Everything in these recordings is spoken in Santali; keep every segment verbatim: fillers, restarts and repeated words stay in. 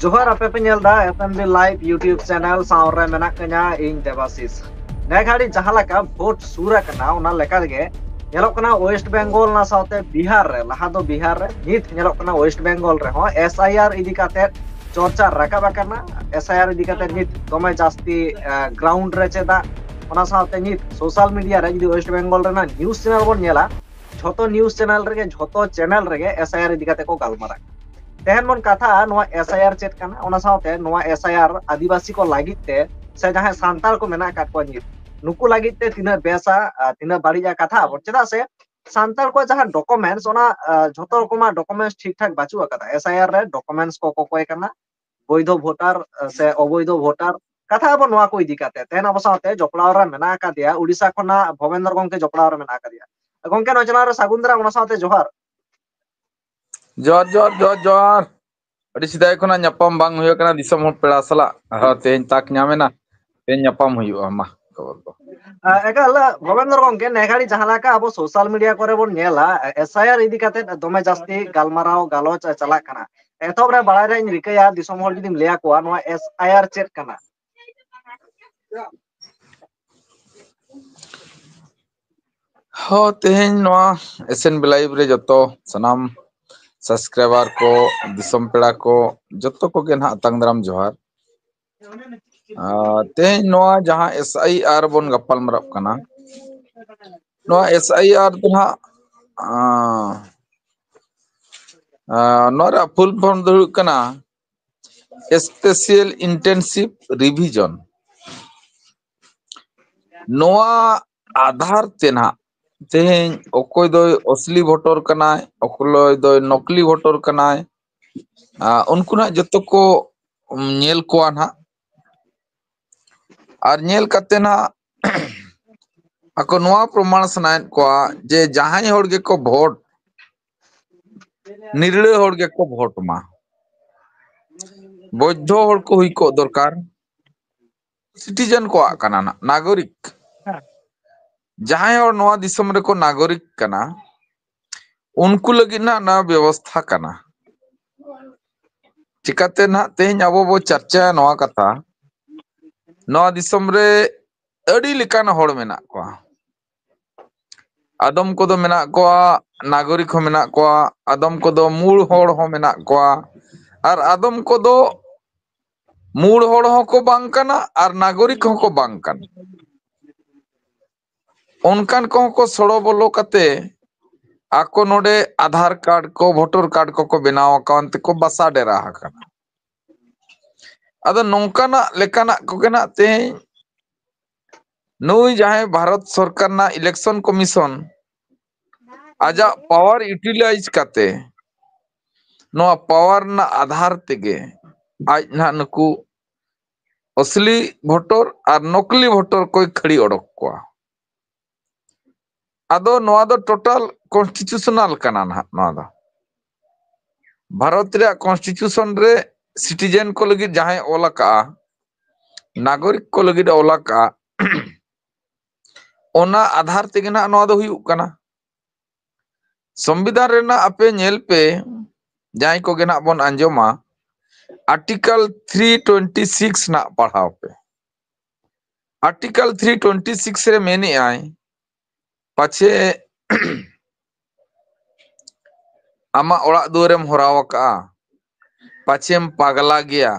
ᱡᱚᱦᱟᱨ, ᱟᱯᱮ ᱯᱮ ᱧᱮᱞ ᱮᱫᱟ S M B Live YouTube channel, ᱥᱟᱶ ᱨᱮ ᱢᱮᱱᱟᱜ ᱠᱟᱹᱧᱟ ᱤᱧ ᱫᱮᱵᱟᱥᱤᱥ᱾ ᱱᱮ ᱜᱷᱟᱹᱲᱤᱡ ᱡᱟᱦᱟᱸ ᱞᱮᱠᱟ ᱵᱷᱳᱴ ᱥᱩᱨ ᱟᱠᱟᱱᱟ, ᱚᱱᱟ ᱞᱮᱠᱟ ᱜᱮ ᱧᱮᱞᱚᱜ ᱠᱟᱱᱟ West Bengal, ᱚᱱᱟ ᱥᱟᱶᱛᱮ ᱵᱤᱦᱟᱨ ᱨᱮ, ᱞᱟᱦᱟ ᱫᱚ ᱵᱤᱦᱟᱨ ᱨᱮ, ᱱᱤᱛ ᱧᱮᱞᱚᱜ ᱠᱟᱱᱟ West Bengal ᱨᱮᱦᱚᱸ S I R ᱤᱫᱤ ᱠᱟᱛᱮ ᱪᱚᱨᱪᱟ ᱨᱟᱠᱟᱵ ᱟᱠᱟᱱᱟ᱾ S I R ᱤᱫᱤ ᱠᱟᱛᱮ ᱱᱤᱛ ᱫᱚᱢᱮ ᱡᱟᱹᱥᱛᱤ, ᱟ, ground ᱨᱮ ᱪᱮᱫᱟᱜ, ᱚᱱᱟ ᱥᱟᱶᱛᱮ ᱱᱤᱛ social media ᱨᱮ ᱡᱩᱫᱤ West Bengal ᱨᱮᱱᱟᱜ news channel ᱵᱚᱱ ᱧᱮᱞᱟ, ᱡᱷᱚᱛᱚ news channel ᱨᱮᱜᱮ, ᱡᱷᱚᱛᱚ channel ᱨᱮᱜᱮ S I R ᱤᱫᱤ ᱠᱟᱛᱮ ᱠᱚ ᱜᱟᱞᱢᱟᱨᱟᱜ᱾ ᱛᱮᱦᱮᱧ ᱵᱚᱱ ᱠᱟᱛᱷᱟᱜᱼᱟ ᱱᱚᱣᱟ S I R ᱪᱮᱫ ᱠᱟᱱᱟ, ᱚᱱᱟ ᱥᱟᱶᱛᱮ ᱱᱚᱣᱟ S I R ᱟᱹᱫᱤᱵᱟᱹᱥᱤ ᱠᱚ ᱞᱟᱹᱜᱤᱫ ᱛᱮ ᱥᱮ ᱡᱟᱦᱟᱸᱭ ᱥᱟᱱᱛᱟᱲ ᱠᱚ ᱢᱮᱱᱟᱜ ᱟᱠᱟᱫ ᱠᱚᱣᱟ ᱱᱤᱛ, ᱱᱩᱠᱩ ᱞᱟᱹᱜᱤᱫ ᱛᱮ ᱛᱤᱱᱟᱹᱜ ᱵᱮᱥᱟ, ᱟᱨ ᱛᱤᱱᱟᱹᱜ ᱵᱟᱹᱲᱤᱡᱼᱟ ᱠᱟᱛᱷᱟ ᱟᱵᱚᱱ᱾ ᱪᱮᱫᱟᱜ ᱥᱮ ᱥᱟᱱᱛᱟᱲ ᱠᱚᱣᱟᱜ ᱡᱟᱦᱟᱸ documents, ᱚᱱᱟ, ᱟ, ᱡᱷᱚᱛᱚ ᱨᱚᱠᱚᱢᱟᱜ documents ᱴᱷᱤᱠ ᱴᱷᱟᱠ ᱵᱟᱹᱪᱩᱜ ᱟᱠᱟᱫᱟ᱾ S I R ᱨᱮ documents ᱠᱚ ᱠᱚᱠᱚᱭ ᱠᱟᱱᱟ, ᱵᱳᱭᱫᱷᱚ voter, ᱟ, ᱥᱮ ᱚᱵᱳᱭᱫᱷᱚ voter᱾ ᱠᱟᱛᱷᱟ ᱟᱵᱚ ᱱᱚᱣᱟ ᱠᱚ ᱤᱫᱤ ᱠᱟᱛᱮ᱾ ᱛᱮᱦᱮᱧ ᱟᱵᱚ ᱥᱟᱶᱛᱮ ᱡᱚᱯᱲᱟᱣ ᱨᱮ ᱢᱮᱱᱟᱜ ᱟᱠᱟᱫᱮᱭᱟ, ᱩᱰᱤᱥᱟ ᱠᱷᱚᱱᱟᱜ ᱵᱷᱚᱵᱮᱱᱫᱨᱚ ᱜᱚᱝᱠᱮ ᱡᱚᱯᱲᱟᱣ ᱨᱮ ᱢᱮᱱᱟᱜ ᱟᱠᱟᱫᱮᱭᱟ᱾ ᱜᱚᱝᱠᱮ, ᱱᱚᱣᱟ channel ᱨᱮ ᱥᱟᱹᱜᱩᱱ ᱫᱟᱨᱟᱢ, ᱚᱱᱟ ᱥᱟᱶᱛᱮ ᱡᱚᱦᱟᱨ᱾ ᱡᱚᱦᱟᱨ, ᱡᱚᱦᱟᱨ, ᱡᱚᱦᱟᱨ, ᱡᱚᱦᱟᱨ᱾ ᱟᱹᱰᱤ ᱥᱮᱫᱟᱭ ᱠᱷᱚᱱᱟᱜ ᱧᱟᱯᱟᱢ ᱵᱟᱝ ᱦᱩᱭ ᱟᱠᱟᱱᱟ ᱫᱤᱥᱚᱢ ᱦᱚᱲ ᱯᱮᱲᱟ ᱥᱟᱞᱟᱜ᱾ ᱦᱚᱸ, ᱛᱮᱦᱮᱧ ᱛᱟᱠ ᱧᱟᱢ ᱮᱱᱟ, ᱛᱮᱦᱮᱧ ᱧᱟᱯᱟᱢ ᱦᱩᱭᱩᱜᱼᱟ᱾ ᱢᱟ, ᱠᱷᱚᱵᱚᱨ ᱠᱚ᱾ ᱟ, ᱮᱠᱟᱞ, ᱵᱷᱚᱵᱮᱱᱫᱨᱚ ᱜᱚᱝᱠᱮ, ᱱᱮ ᱜᱷᱟᱹᱲᱤᱡ ᱡᱟᱦᱟᱸ ᱞᱮᱠᱟ ᱟᱵᱚ social media ᱠᱚᱨᱮ ᱵᱚᱱ ᱧᱮᱞᱟ, S I R ᱤᱫᱤ ᱠᱟᱛᱮ ᱫᱚᱢᱮ ᱡᱟᱹᱥᱛᱤ ᱜᱟᱞᱢᱟᱨᱟᱣ ᱜᱟᱞᱚᱪ ᱪᱟᱞᱟᱜ ᱠᱟᱱᱟ᱾ ᱮᱛᱚᱦᱚᱵ ᱨᱮ ᱵᱟᱲᱟᱭ ᱨᱮᱭᱟᱜ ᱤᱧ ᱨᱤᱠᱟᱹᱭᱟ, ᱫᱤᱥᱚᱢ ᱦᱚᱲ ᱡᱩᱫᱤᱢ ᱞᱟᱹᱭ ᱟᱠᱚᱣᱟ, ᱱᱚᱣᱟ S I R ᱪᱮᱫ ᱠᱟᱱᱟ? ᱦᱚᱸ, ᱛᱮᱦᱮᱧ ᱱᱚᱣᱟ S M B Live ᱨᱮ ᱡᱚᱛᱚ ᱥᱟᱱᱟᱢ subscriber ᱠᱚ, ᱫᱤᱥᱚᱢ ᱯᱮᱲᱟ ᱠᱚ, ᱡᱚᱛᱚ ᱠᱚᱜᱮ ᱱᱟᱦᱟᱜ ᱟᱛᱟᱝ ᱫᱟᱨᱟᱢ ᱡᱚᱦᱟᱨ᱾ ᱟᱨ ᱛᱮᱦᱮᱧ ᱱᱚᱣᱟ ᱡᱟᱦᱟᱸ S I R ᱵᱚᱱ ᱜᱟᱯᱟᱞ ᱢᱟᱨᱟᱜ ᱠᱟᱱᱟ, ᱱᱚᱣᱟ S I R ᱫᱚ ᱱᱟᱦᱟᱜ, ᱟᱸ, ᱟᱸ, ᱱᱚᱣᱟ ᱨᱮᱭᱟᱜ full form ᱫᱚ ᱦᱩᱭᱩᱜ ᱠᱟᱱᱟ Special Intensive Revision᱾ ᱱᱚᱣᱟ ᱟᱫᱷᱟᱨ ᱛᱮ ᱱᱟᱦᱟᱜ ᱛᱮᱦᱮᱧ ᱚᱠᱚᱭ ᱫᱚᱭ ᱚᱥᱞᱤ voter ᱠᱟᱱᱟᱭ, ᱚᱠᱚᱭ ᱫᱚᱭ ᱱᱚᱠᱞᱤ voter ᱠᱟᱱᱟᱭ, ᱟᱨ ᱩᱱᱠᱩ ᱱᱟᱦᱟᱜ ᱡᱚᱛᱚ ᱠᱚ, ᱩᱢ, ᱧᱮᱞ ᱠᱚᱣᱟ ᱱᱟᱦᱟᱜ᱾ ᱟᱨ ᱧᱮᱞ ᱠᱟᱛᱮ ᱱᱟᱦᱟᱜ ᱟᱠᱚ ᱱᱚᱣᱟ ᱯᱨᱚᱢᱟᱬ ᱥᱟᱱᱟᱭᱮᱫ ᱠᱚᱣᱟ ᱡᱮ ᱡᱟᱦᱟᱸᱭ ᱦᱚᱲ ᱜᱮᱠᱚ vote, ᱱᱤᱨᱞᱟᱹ ᱦᱚᱲ ᱜᱮᱠᱚ vote ᱢᱟ᱾ ᱵᱳᱭᱫᱷᱚ ᱦᱚᱲ ᱠᱚ ᱦᱩᱭ ᱠᱚᱜ ᱫᱚᱨᱠᱟᱨ᱾ Citizen ᱠᱚᱣᱟᱜ ᱠᱟᱱᱟ ᱱᱟᱜ, ᱱᱟᱜᱚᱨᱤᱠ᱾ ᱦᱮᱸ᱾ ᱡᱟᱦᱟᱸᱭ ᱦᱚᱲ ᱱᱚᱣᱟ ᱫᱤᱥᱚᱢ ᱨᱮᱠᱚ ᱱᱟᱜᱚᱨᱤᱠ ᱠᱟᱱᱟ, ᱩᱱᱠᱩ ᱞᱟᱹᱜᱤᱫ ᱱᱟᱜ ᱱᱚᱣᱟ ᱵᱮᱵᱚᱥᱛᱷᱟ ᱠᱟᱱᱟ᱾ ᱪᱤᱠᱟᱛᱮ ᱱᱟᱦᱟᱜ ᱛᱮᱦᱮᱧ ᱟᱵᱚ ᱵᱚ ᱪᱟᱨᱪᱟᱭᱟ ᱱᱚᱣᱟ ᱠᱟᱛᱷᱟ? ᱱᱚᱣᱟ ᱫᱤᱥᱚᱢ ᱨᱮ ᱟᱹᱰᱤ ᱞᱮᱠᱟᱱ ᱦᱚᱲ ᱢᱮᱱᱟᱜ ᱠᱚᱣᱟ᱾ ᱟᱫᱚᱢ ᱠᱚᱫᱚ ᱢᱮᱱᱟᱜ ᱠᱚᱣᱟ, ᱱᱟᱜᱚᱨᱤᱠ ᱦᱚᱸ ᱢᱮᱱᱟᱜ ᱠᱚᱣᱟ, ᱟᱫᱚᱢ ᱠᱚᱫᱚ ᱢᱩᱲ ᱦᱚᱲ ᱦᱚᱸ ᱢᱮᱱᱟᱜ ᱠᱚᱣᱟ, ᱟᱨ ᱟᱫᱚᱢ ᱠᱚᱫᱚ ᱢᱩᱲ ᱦᱚᱲ ᱦᱚᱸᱠᱚ ᱵᱟᱝ ᱠᱟᱱᱟ ᱟᱨ ᱱᱟᱜᱚᱨᱤᱠ ᱦᱚᱸᱠᱚ ᱵᱟᱝ ᱠᱟᱱᱟ᱾ ᱚᱱᱠᱟᱱ ᱠᱚᱦᱚᱸ ᱠᱚ ᱥᱚᱲᱚ ᱵᱚᱞᱚ ᱠᱟᱛᱮ ᱟᱠᱚ ᱱᱚᱰᱮ ᱟᱫᱷᱟᱨ ᱠᱟᱨᱰ ᱠᱚ, ᱵᱷᱳᱴᱟᱨ ᱠᱟᱨᱰ ᱠᱚᱠᱚ ᱵᱮᱱᱟᱣ ᱟᱠᱟᱱ ᱛᱮᱠᱚ ᱵᱟᱥᱟ ᱰᱮᱨᱟ ᱟᱠᱟᱱᱟ᱾ ᱟᱫᱚ ᱱᱚᱝᱠᱟᱱᱟᱜ ᱞᱮᱠᱟᱱᱟᱜ ᱠᱚᱜᱮ ᱱᱟᱜ ᱛᱮᱦᱮᱧ ᱱᱩᱭ ᱡᱟᱦᱟᱸᱭ ᱵᱷᱟᱨᱚᱛ ᱥᱚᱨᱠᱟᱨ ᱨᱮᱱᱟᱜ ᱤᱞᱮᱠᱥᱚᱱ ᱠᱚᱢᱤᱥᱚᱱ ᱟᱡᱟᱜ ᱯᱟᱣᱟᱨ ᱤᱭᱩᱴᱤᱞᱟᱭᱤᱡᱽ ᱠᱟᱛᱮ, ᱱᱚᱣᱟ ᱯᱟᱣᱟᱨ ᱨᱮᱱᱟᱜ ᱟᱫᱷᱟᱨ ᱛᱮᱜᱮ ᱟᱡ ᱱᱟᱦᱟᱜ ᱱᱩᱠᱩ ᱚᱥᱞᱤ ᱵᱷᱳᱴᱚᱨ ᱟᱨ ᱱᱚᱠᱞᱤ ᱵᱷᱳᱴᱚᱨ ᱠᱚᱭ ᱠᱷᱟᱹᱲᱤ ᱚᱰᱚᱠ ᱠᱚᱣᱟ᱾ ᱟᱫᱚ ᱱᱚᱣᱟ ᱫᱚ ᱴᱳᱴᱟᱞ ᱠᱚᱱᱥᱴᱤᱴᱤᱭᱩᱥᱚᱱᱟᱞ ᱠᱟᱱᱟ ᱱᱟᱦᱟᱜ᱾ ᱱᱚᱣᱟ ᱫᱚ ᱵᱷᱟᱨᱚᱛ ᱨᱮᱭᱟᱜ ᱠᱚᱱᱥᱴᱤᱴᱤᱭᱩᱥᱚᱱ ᱨᱮ ᱥᱤᱴᱤᱡᱮᱱ ᱠᱚ ᱞᱟᱹᱜᱤᱫ ᱡᱟᱦᱟᱸᱭ ᱚᱞ ᱟᱠᱟᱜᱼᱟ, ᱱᱟᱜᱚᱨᱤᱠ ᱠᱚ ᱞᱟᱹᱜᱤᱫ ᱚᱞ ᱟᱠᱟᱜᱼᱟ, ᱚᱱᱟ ᱟᱫᱷᱟᱨ ᱛᱮᱜᱮ ᱱᱟᱦᱟᱜ ᱱᱚᱣᱟ ᱫᱚ ᱦᱩᱭᱩᱜ ᱠᱟᱱᱟ᱾ ᱥᱚᱝᱵᱤᱫᱷᱟᱱ ᱨᱮᱱᱟᱜ ᱟᱯᱮ ᱧᱮᱞ ᱯᱮ, ᱡᱟᱦᱟᱸᱭ ᱠᱚᱜᱮ ᱱᱟᱜ ᱵᱚᱱ ᱟᱸᱡᱚᱢᱟ, ᱟᱨᱴᱤᱠᱟᱞ ᱛᱷᱨᱤ ᱴᱩᱭᱮᱱᱴᱤ ᱥᱤᱠᱥ ᱱᱟᱜ ᱯᱟᱲᱦᱟᱣ ᱯᱮ᱾ ᱟᱨᱴᱤᱠᱟᱞ ᱛᱷᱨᱤ ᱴᱩᱭᱮᱱᱴᱤ ᱥᱤᱠᱥ ᱨᱮ ᱢᱮᱱᱮᱜᱼᱟᱭ, ᱯᱟᱪᱷᱮ ᱟᱢᱟᱜ ᱚᱲᱟᱜ ᱫᱩᱣᱟᱹᱨᱮᱢ ᱦᱚᱨᱟᱣ ᱟᱠᱟᱜᱼᱟ, ᱯᱟᱪᱷᱮᱢ ᱯᱟᱜᱽᱞᱟ ᱜᱮᱭᱟ,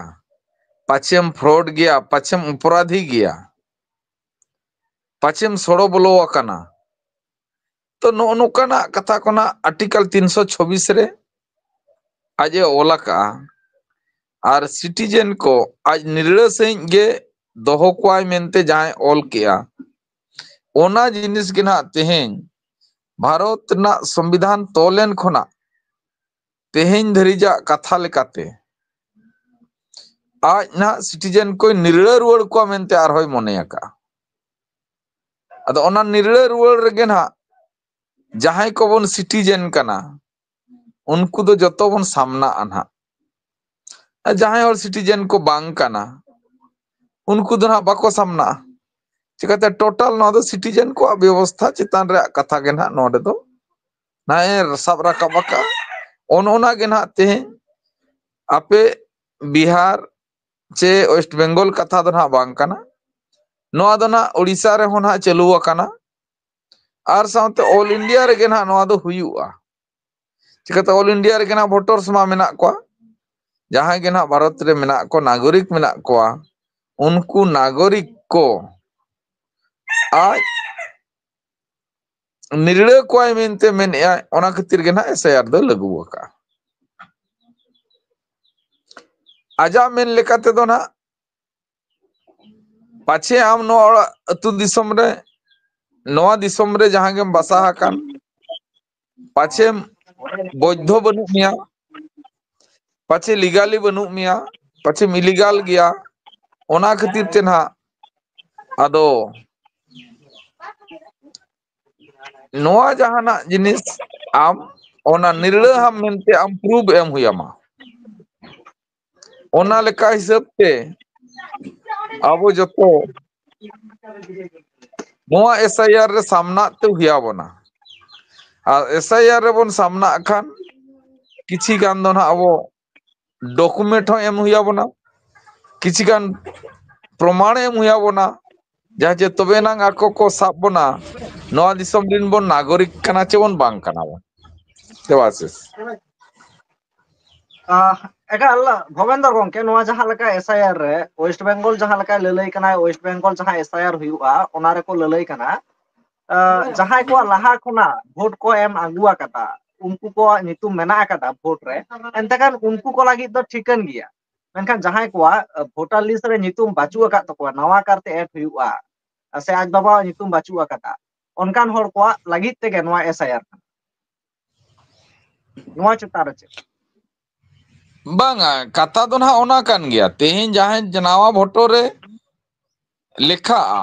ᱯᱟᱪᱷᱮᱢ ᱯᱷᱨᱚᱰ ᱜᱮᱭᱟ, ᱯᱟᱪᱷᱮᱢ ᱚᱯᱨᱟᱫᱷᱤ ᱜᱮᱭᱟ, ᱯᱟᱪᱷᱮᱢ ᱥᱚᱲᱚ ᱵᱚᱞᱚ ᱟᱠᱟᱱᱟ᱾ ᱛᱚ ᱱᱚᱜᱼᱚ ᱱᱚᱝᱠᱟᱱᱟᱜ ᱠᱟᱛᱷᱟ ᱠᱚ ᱱᱟᱜ ᱟᱨᱴᱤᱠᱟᱞ ᱛᱤᱱᱥᱚ ᱪᱷᱚᱵᱵᱤᱥ ᱨᱮ ᱟᱡ ᱮ ᱚᱞ ᱟᱠᱟᱜᱼᱟ᱾ ᱟᱨ ᱥᱤᱴᱤᱡᱮᱱ ᱠᱚ ᱟᱡ ᱱᱤᱨᱲᱟᱹ ᱥᱟᱺᱦᱤᱡ ᱜᱮ ᱫᱚᱦᱚ ᱠᱚᱣᱟᱭ ᱢᱮᱱᱛᱮ ᱡᱟᱦᱟᱸᱭ ᱚᱞ ᱠᱮᱜᱼᱟ, ᱚᱱᱟ ᱡᱤᱱᱤᱥ ᱜᱮ ᱱᱟᱜ ᱛᱮᱦᱮᱧ ᱵᱷᱟᱨᱚᱛ ᱨᱮᱱᱟᱜ ᱥᱚᱝᱵᱤᱫᱷᱟᱱ ᱛᱚᱞ ᱮᱱ ᱠᱷᱚᱱᱟᱜ ᱛᱮᱦᱮᱧ ᱫᱷᱟᱹᱨᱤᱡᱟᱜ ᱠᱟᱛᱷᱟ ᱞᱮᱠᱟᱛᱮ ᱟᱡ ᱱᱟᱦᱟᱜ ᱥᱤᱴᱤᱡᱮᱱ ᱠᱚᱭ ᱱᱤᱨᱲᱟᱹ ᱨᱩᱣᱟᱹᱲ ᱠᱚᱣᱟ ᱢᱮᱱᱛᱮ ᱟᱨᱦᱚᱸᱭ ᱢᱚᱱᱮ ᱟᱠᱟᱜᱼᱟ᱾ ᱟᱫᱚ ᱚᱱᱟ ᱱᱤᱨᱲᱟᱹ ᱨᱩᱣᱟᱹᱲ ᱨᱮᱜᱮ ᱱᱟᱦᱟᱜ ᱡᱟᱦᱟᱸᱭ ᱠᱚᱵᱚᱱ ᱥᱤᱴᱤᱡᱮᱱ ᱠᱟᱱᱟ, ᱩᱱᱠᱩ ᱫᱚ ᱡᱚᱛᱚ ᱵᱚᱱ ᱥᱟᱢᱱᱟᱜᱼᱟ ᱱᱟᱦᱟᱜ᱾ ᱟᱨ ᱡᱟᱦᱟᱸᱭ ᱦᱚᱲ ᱥᱤᱴᱤᱡᱮᱱ ᱠᱚ ᱵᱟᱝ ᱠᱟᱱᱟ, ᱩᱱᱠᱩ ᱫᱚ ᱱᱟᱦᱟᱜ ᱵᱟᱠᱚ ᱥᱟᱢᱱᱟᱜᱼᱟ᱾ ᱪᱤᱠᱟᱹᱛᱮ ᱴᱳᱴᱟᱞ ᱱᱚᱣᱟ ᱫᱚ ᱥᱤᱴᱤᱡᱮᱱ ᱠᱚᱣᱟᱜ ᱵᱮᱵᱚᱥᱛᱷᱟ ᱪᱮᱛᱟᱱ ᱨᱮᱭᱟᱜ ᱠᱟᱛᱷᱟ ᱜᱮ ᱱᱟᱦᱟᱜ ᱱᱚᱰᱮ ᱫᱚ ᱱᱟᱦᱟᱜ ᱮ ᱥᱟᱵ ᱨᱟᱠᱟᱵ ᱟᱠᱟᱫᱼᱟ᱾ ᱚᱱ ᱚᱱᱟ ᱜᱮ ᱱᱟᱦᱟᱜ ᱛᱮᱦᱮᱧ ᱟᱯᱮ ᱵᱤᱦᱟᱨ ᱪᱮ ᱳᱭᱮᱥᱴ ᱵᱮᱝᱜᱚᱞ ᱠᱟᱛᱷᱟ ᱫᱚ ᱱᱟᱦᱟᱜ ᱵᱟᱝ ᱠᱟᱱᱟ᱾ ᱱᱚᱣᱟ ᱫᱚ ᱱᱟᱦᱟᱜ ᱳᱰᱤᱥᱟ ᱨᱮᱦᱚᱸ ᱱᱟᱦᱟᱜ ᱪᱟᱹᱞᱩ ᱟᱠᱟᱱᱟ᱾ ᱟᱨ ᱥᱟᱶᱛᱮ ᱚᱞ ᱤᱱᱰᱤᱭᱟ ᱨᱮᱜᱮ ᱱᱟᱦᱟᱜ ᱱᱚᱣᱟ ᱫᱚ ᱦᱩᱭᱩᱜᱼᱟ᱾ ᱪᱤᱠᱟᱹᱛᱮ ᱚᱞ ᱤᱱᱰᱤᱭᱟ ᱨᱮᱜᱮ ᱱᱟᱦᱟᱜ ᱵᱷᱳᱴᱟᱨᱥ ᱢᱟ ᱢᱮᱱᱟᱜ ᱠᱚᱣᱟ, ᱡᱟᱦᱟᱸᱭ ᱜᱮ ᱱᱟᱦᱟᱜ ᱵᱷᱟᱨᱚᱛ ᱨᱮ ᱢᱮᱱᱟᱜ ᱠᱚ, ᱱᱟᱜᱚᱨᱤᱠ ᱢᱮᱱᱟᱜ ᱠᱚᱣᱟ, ᱩᱱᱠᱩ ᱱᱟᱜᱚᱨᱤᱠ ᱠᱚ ᱟᱡ ᱱᱤᱨᱲᱟᱹ ᱠᱚᱣᱟᱭ ᱢᱮᱱᱛᱮ ᱢᱮᱱᱮᱜᱼᱟᱭ, ᱚᱱᱟ ᱠᱷᱟᱹᱛᱤᱨ ᱜᱮ ᱱᱟᱦᱟᱜ ᱮᱥ ᱟᱭ ᱟᱨ ᱫᱚ ᱞᱟᱹᱜᱩ ᱟᱠᱟᱜᱼᱟ᱾ ᱟᱡᱟᱜ ᱢᱮᱱ ᱞᱮᱠᱟ ᱛᱮᱫᱚ ᱱᱟᱦᱟᱜ ᱯᱟᱪᱷᱮ ᱟᱢ ᱱᱚᱣᱟ ᱚᱲᱟᱜ ᱟᱹᱛᱩ ᱫᱤᱥᱚᱢ ᱨᱮ, ᱱᱚᱣᱟ ᱫᱤᱥᱚᱢ ᱨᱮ ᱡᱟᱦᱟᱸ ᱜᱮᱢ ᱵᱟᱥᱟ ᱟᱠᱟᱱ, ᱯᱟᱪᱷᱮᱢ ᱵᱳᱭᱫᱷᱚ ᱵᱟᱹᱱᱩᱜ ᱢᱮᱭᱟ, ᱯᱟᱪᱷᱮ ᱞᱤᱜᱟᱞᱤ ᱵᱟᱹᱱᱩᱜ ᱢᱮᱭᱟ, ᱯᱟᱪᱷᱮᱢ ᱤᱞᱤᱜᱟᱞ ᱜᱮᱭᱟ, ᱚᱱᱟ ᱠᱷᱟᱹᱛᱤᱨ ᱛᱮ ᱱᱟᱦᱟᱜ ᱟᱫᱚ ᱱᱚᱣᱟ ᱡᱟᱦᱟᱱᱟᱜ ᱡᱤᱱᱤᱥ ᱟᱢ ᱚᱱᱟ ᱱᱤᱨᱲᱟᱹ ᱟᱢ ᱢᱮᱱᱛᱮ ᱟᱢ ᱯᱨᱩᱯᱷ ᱮᱢ ᱦᱩᱭ ᱟᱢᱟ᱾ ᱚᱱᱟ ᱞᱮᱠᱟ ᱦᱤᱥᱟᱹᱵ ᱛᱮ ᱟᱵᱚ ᱡᱚᱛᱚ ᱱᱚᱣᱟ ᱮᱥ ᱟᱭ ᱟᱨ ᱨᱮ ᱥᱟᱢᱱᱟᱜ ᱛᱮ ᱦᱩᱭ ᱟᱵᱚᱱᱟ᱾ ᱟᱨ ᱮᱥ ᱟᱭ ᱟᱨ ᱨᱮᱵᱚᱱ ᱥᱟᱢᱱᱟᱜ ᱠᱷᱟᱱ ᱠᱤᱪᱷᱤ ᱜᱟᱱ ᱫᱚ ᱱᱟᱦᱟᱜ ᱟᱵᱚ ᱰᱚᱠᱩᱢᱮᱱᱴ ᱦᱚᱸ ᱮᱢ ᱦᱩᱭ ᱟᱵᱚᱱᱟ, ᱠᱤᱪᱷᱤ ᱜᱟᱱ ᱯᱨᱚᱢᱟᱬ ᱮᱢ ᱦᱩᱭ ᱟᱵᱚᱱᱟ, ᱡᱟᱦᱟᱸ ᱪᱮ ᱛᱚᱵᱮ ᱮᱱᱟᱝ ᱟᱠᱚ ᱠᱚ ᱥᱟᱵ ᱵᱚᱱᱟ, ᱱᱚᱣᱟ ᱫᱤᱥᱚᱢ ᱨᱮᱱ ᱵᱚᱱ ᱱᱟᱜᱚᱨᱤᱠ ᱠᱟᱱᱟ ᱪᱮ ᱵᱚᱱ ᱵᱟᱝ ᱠᱟᱱᱟ ᱵᱚᱱ᱾ ᱫᱮᱵᱟᱥᱤᱥ᱾ ᱟᱦ, ᱮᱠᱟᱞ, ᱵᱷᱚᱵᱮᱱᱫᱚᱨ ᱜᱚᱝᱠᱮ, ᱱᱚᱣᱟ ᱡᱟᱦᱟᱸ ᱞᱮᱠᱟ ᱮᱥ ᱟᱭ ᱟᱨ ᱨᱮ ᱳᱭᱮᱥᱴ ᱵᱮᱝᱜᱚᱞ ᱡᱟᱦᱟᱸ ᱞᱮᱠᱟᱭ ᱞᱟᱹᱞᱟᱹᱭ ᱠᱟᱱᱟ, ᱳᱭᱮᱥᱴ ᱵᱮᱝᱜᱚᱞ ᱡᱟᱦᱟᱸ ᱮᱥ ᱟᱭ ᱟᱨ ᱦᱩᱭᱩᱜᱼᱟ, ᱚᱱᱟ ᱨᱮᱠᱚ ᱞᱟᱹᱞᱟᱹᱭ ᱠᱟᱱᱟ, ᱟᱦ, ᱡᱟᱦᱟᱸᱭ ᱠᱚᱣᱟᱜ ᱞᱟᱦᱟ ᱠᱷᱚᱱᱟᱜ ᱵᱷᱳᱴ ᱠᱚ ᱮᱢ ᱟᱹᱜᱩ ᱟᱠᱟᱫᱟ, ᱩᱱᱠᱩ ᱠᱚᱣᱟᱜ ᱧᱩᱛᱩᱢ ᱢᱮᱱᱟᱜ ᱟᱠᱟᱫᱟ ᱵᱷᱳᱴ ᱨᱮ, ᱮᱱᱛᱮ ᱠᱷᱟᱱ ᱩᱱᱠᱩ ᱠᱚ ᱞᱟᱹᱜᱤᱫ ᱫᱚ ᱴᱷᱤᱠᱟᱹᱱ ᱜᱮᱭᱟ᱾ ᱢᱮᱱᱠᱷᱟᱱ ᱡᱟᱦᱟᱸᱭ ᱠᱚᱣᱟᱜ, ᱟᱦ, ᱵᱷᱳᱴᱟᱨ ᱞᱤᱥᱴ ᱨᱮ ᱧᱩᱛᱩᱢ ᱵᱟᱹᱪᱩᱜ ᱟᱠᱟᱫ ᱛᱟᱠᱚᱣᱟ, ᱱᱟᱣᱟ ᱠᱟᱨᱛᱮ ᱮᱰ ᱦᱩᱭᱩᱜᱼᱟ, ᱥᱮ ᱟᱡ ᱵᱟᱵᱟᱣᱟᱜ ᱧᱩᱛᱩᱢ ᱵᱟᱹᱪᱩᱜ ᱟᱠᱟᱫᱟ, ᱚᱱᱠᱟᱱ ᱦᱚᱲ ᱠᱚᱣᱟᱜ ᱞᱟᱹᱜᱤᱫ ᱛᱮᱜᱮ ᱱᱚᱣᱟ ᱮᱥ ᱟᱭ ᱟᱨ ᱠᱟᱱᱟ᱾ ᱱᱚᱣᱟ ᱪᱮᱛᱟᱱ ᱨᱮ ᱪᱮᱫ? ᱵᱟᱝᱟ, ᱠᱟᱛᱷᱟ ᱫᱚ ᱱᱟᱦᱟᱜ ᱚᱱᱟ ᱠᱟᱱ ᱜᱮᱭᱟ᱾ ᱛᱮᱦᱮᱧ ᱡᱟᱦᱟᱸᱭ ᱱᱟᱣᱟ ᱵᱷᱳᱴᱚᱨ ᱨᱮ ᱞᱮᱠᱷᱟᱜᱼᱟ,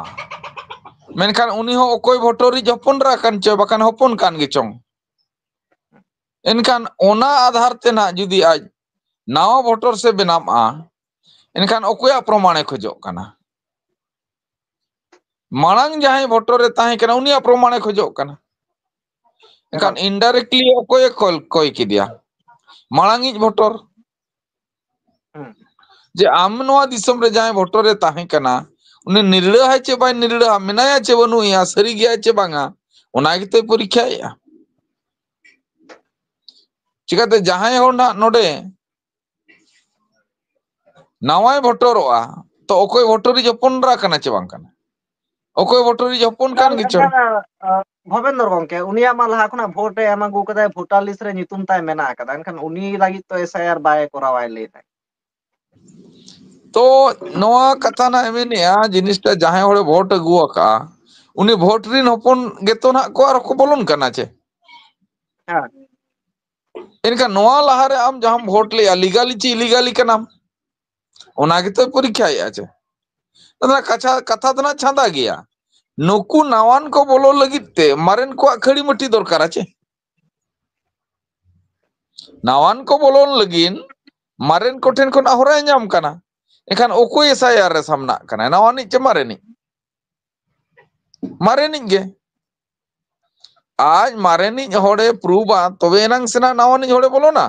ᱢᱮᱱᱠᱷᱟᱱ ᱩᱱᱤ ᱦᱚᱸ ᱚᱠᱚᱭ ᱵᱷᱳᱴᱚᱨᱤᱡ ᱦᱚᱯᱚᱱ ᱮᱨᱟ ᱠᱟᱱ ᱪᱚ, ᱵᱟᱠᱷᱟᱱ ᱦᱚᱯᱚᱱ ᱠᱟᱱ ᱜᱮ ᱪᱚᱝ, ᱮᱱᱠᱷᱟᱱ ᱚᱱᱟ ᱟᱫᱷᱟᱨ ᱛᱮ ᱱᱟᱦᱟᱜ ᱡᱩᱫᱤ ᱟᱡ ᱱᱟᱣᱟ ᱵᱷᱳᱴᱚᱨ ᱥᱮ ᱵᱮᱱᱟᱜᱼᱟ, ᱮᱱᱠᱷᱟᱱ ᱚᱠᱚᱭᱟᱜ ᱯᱨᱚᱢᱟᱬᱮ ᱠᱷᱚᱡᱚᱜ ᱠᱟᱱᱟ? ᱢᱟᱲᱟᱝ ᱡᱟᱦᱟᱸᱭ ᱵᱷᱳᱴᱚᱨ ᱨᱮ ᱛᱟᱦᱮᱸ ᱠᱟᱱᱟ, ᱩᱱᱤᱭᱟᱜ ᱯᱨᱚᱢᱟᱬᱮ ᱠᱷᱚᱡᱚᱜ ᱠᱟᱱᱟ᱾ ᱮᱱᱠᱷᱟᱱ ᱮᱠᱟᱞ᱾ Indirectly ᱚᱠᱚᱭᱮ ᱠᱚᱭ, ᱠᱚᱭ ᱠᱮᱫᱮᱭᱟ? ᱢᱟᱲᱟᱝᱤᱡ ᱵᱷᱳᱴᱚᱨ᱾ ᱦᱩᱸ᱾ ᱡᱮ ᱟᱢ ᱱᱚᱣᱟ ᱫᱤᱥᱚᱢ ᱨᱮ ᱡᱟᱦᱟᱸᱭ ᱵᱷᱳᱴᱚᱨ ᱮ ᱛᱟᱦᱮᱸ ᱠᱟᱱᱟ, ᱩᱱᱤ ᱱᱤᱨᱲᱟᱹ ᱦᱟᱭ ᱪᱮ ᱵᱟᱭ ᱱᱤᱨᱲᱟᱹ ᱦᱟ, ᱢᱮᱱᱟᱭᱟ ᱪᱮ ᱵᱟᱹᱱᱩᱜ ᱮᱭᱟ, ᱥᱟᱹᱨᱤ ᱜᱮᱭᱟᱭ ᱪᱮ ᱵᱟᱝᱟ, ᱚᱱᱟ ᱜᱮᱛᱚᱭ ᱯᱚᱨᱤᱠᱠᱷᱟᱭᱮᱫᱼᱟ᱾ ᱪᱤᱠᱟᱹᱛᱮ ᱡᱟᱦᱟᱸᱭ ᱦᱚᱲ ᱱᱟᱜ ᱱᱚᱰᱮ ᱱᱟᱣᱟᱭ ᱵᱷᱳᱴᱚᱨᱚᱜᱼᱟ, ᱛᱚ ᱚᱠᱚᱭ ᱵᱷᱳᱴᱚᱨᱤᱡ ᱦᱚᱯᱚᱱ ᱮᱨᱟ ᱠᱟᱱᱟ ᱪᱮ ᱵᱟᱝ ᱠᱟᱱᱟ? ᱚᱠᱚᱭ ᱵᱷᱳᱴᱚᱨᱤᱡ ᱦᱚᱯᱚᱱ ᱠᱟᱱ ᱜᱮᱪᱚ᱾ ᱮᱱᱠᱷᱟᱱ, ᱟᱸ, ᱵᱷᱚᱵᱮᱱᱫᱚᱨ ᱜᱚᱢᱠᱮ, ᱩᱱᱤᱭᱟᱜ ᱢᱟ ᱞᱟᱦᱟ ᱠᱷᱚᱱᱟᱜ ᱵᱷᱳᱴ ᱮ ᱮᱢ ᱟᱹᱜᱩ ᱠᱟᱫᱟᱭ, ᱵᱷᱳᱴᱟᱨ ᱞᱤᱥᱴ ᱨᱮ ᱧᱩᱛᱩᱢ ᱛᱟᱭ ᱢᱮᱱᱟᱜ ᱟᱠᱟᱫᱟ, ᱮᱱᱠᱷᱟᱱ ᱩᱱᱤ ᱞᱟᱹᱜᱤᱫ ᱛᱚ ᱮᱥ ᱟᱭ ᱟᱨ ᱵᱟᱭ ᱠᱚᱨᱟᱣᱟᱭ ᱞᱟᱹᱭ ᱫᱟᱭ᱾ ᱛᱚ ᱱᱚᱣᱟ ᱠᱟᱛᱷᱟ ᱱᱟᱜ ᱮ ᱢᱮᱱᱮᱜᱼᱟ, ᱡᱤᱱᱤᱥᱴᱟ ᱡᱟᱦᱟᱸᱭ ᱦᱚᱲᱮ ᱵᱷᱳᱴ ᱟᱹᱜᱩ ᱟᱠᱟᱜᱼᱟ, ᱩᱱᱤ ᱵᱷᱳᱴ ᱨᱤᱱ ᱦᱚᱯᱚᱱ ᱜᱮᱛᱚ ᱱᱟᱜ ᱠᱚ ᱟᱨᱦᱚᱸ ᱠᱚ ᱵᱚᱞᱚᱱ ᱠᱟᱱᱟ ᱪᱮ? ᱦᱮᱸ᱾ ᱮᱱᱠᱷᱟᱱ ᱱᱚᱣᱟ ᱞᱟᱦᱟᱨᱮ ᱟᱢ ᱡᱟᱦᱟᱸᱢ ᱵᱷᱳᱴ ᱞᱮᱜᱼᱟ, ᱞᱤᱜᱟᱞᱤ ᱪᱮ ᱤᱞᱤᱜᱟᱞᱤ ᱠᱟᱱᱟᱢ? ᱚᱱᱟ ᱜᱮᱛᱚᱭ ᱯᱚᱨᱤᱠᱠᱷᱟᱭᱮᱜᱼᱟ ᱪᱮ? ᱟᱫᱚ ᱱᱟᱜ ᱠᱟᱪᱷᱟ-, ᱠᱟᱛᱷᱟ ᱫᱚ ᱱᱟᱜ ᱪᱷᱟᱸᱫᱟ ᱜᱮᱭᱟ᱾ ᱱᱩᱠᱩ ᱱᱟᱣᱟᱱ ᱠᱚ ᱵᱚᱞᱚ ᱞᱟᱹᱜᱤᱫ ᱛᱮ ᱢᱟᱨᱮᱱ ᱠᱚᱣᱟᱜ ᱠᱷᱟᱹᱲᱤ ᱢᱟᱹᱴᱤ ᱫᱚᱨᱠᱟᱨᱟ ᱪᱮ? ᱱᱟᱣᱟᱱ ᱠᱚ ᱵᱚᱞᱚᱱ ᱞᱟᱹᱜᱤᱫ ᱢᱟᱨᱮᱱ ᱠᱚᱴᱷᱮᱱ ᱠᱷᱚᱱᱟᱜ ᱦᱚᱨᱟᱭ ᱧᱟᱢ ᱠᱟᱱᱟ᱾ ᱮᱱᱠᱷᱟᱱ ᱚᱠᱚᱭ ᱮᱥ ᱟᱭ ᱟᱨ ᱨᱮ ᱥᱟᱢᱱᱟᱜ ᱠᱟᱱᱟᱭ? ᱱᱟᱣᱟᱱᱤᱡ ᱪᱮ ᱢᱟᱨᱮᱱᱤᱡ? ᱢᱟᱨᱮᱱᱤᱡ ᱜᱮ᱾ ᱟᱡ ᱢᱟᱨᱮᱱᱤᱡ ᱦᱚᱲᱮ ᱯᱨᱩᱵᱟ, ᱛᱚᱵᱮ ᱮᱱᱟᱝ ᱥᱮᱱᱟᱜ ᱱᱟᱣᱟᱱᱤᱡ ᱦᱚᱲᱮ ᱵᱚᱞᱚᱱᱟ᱾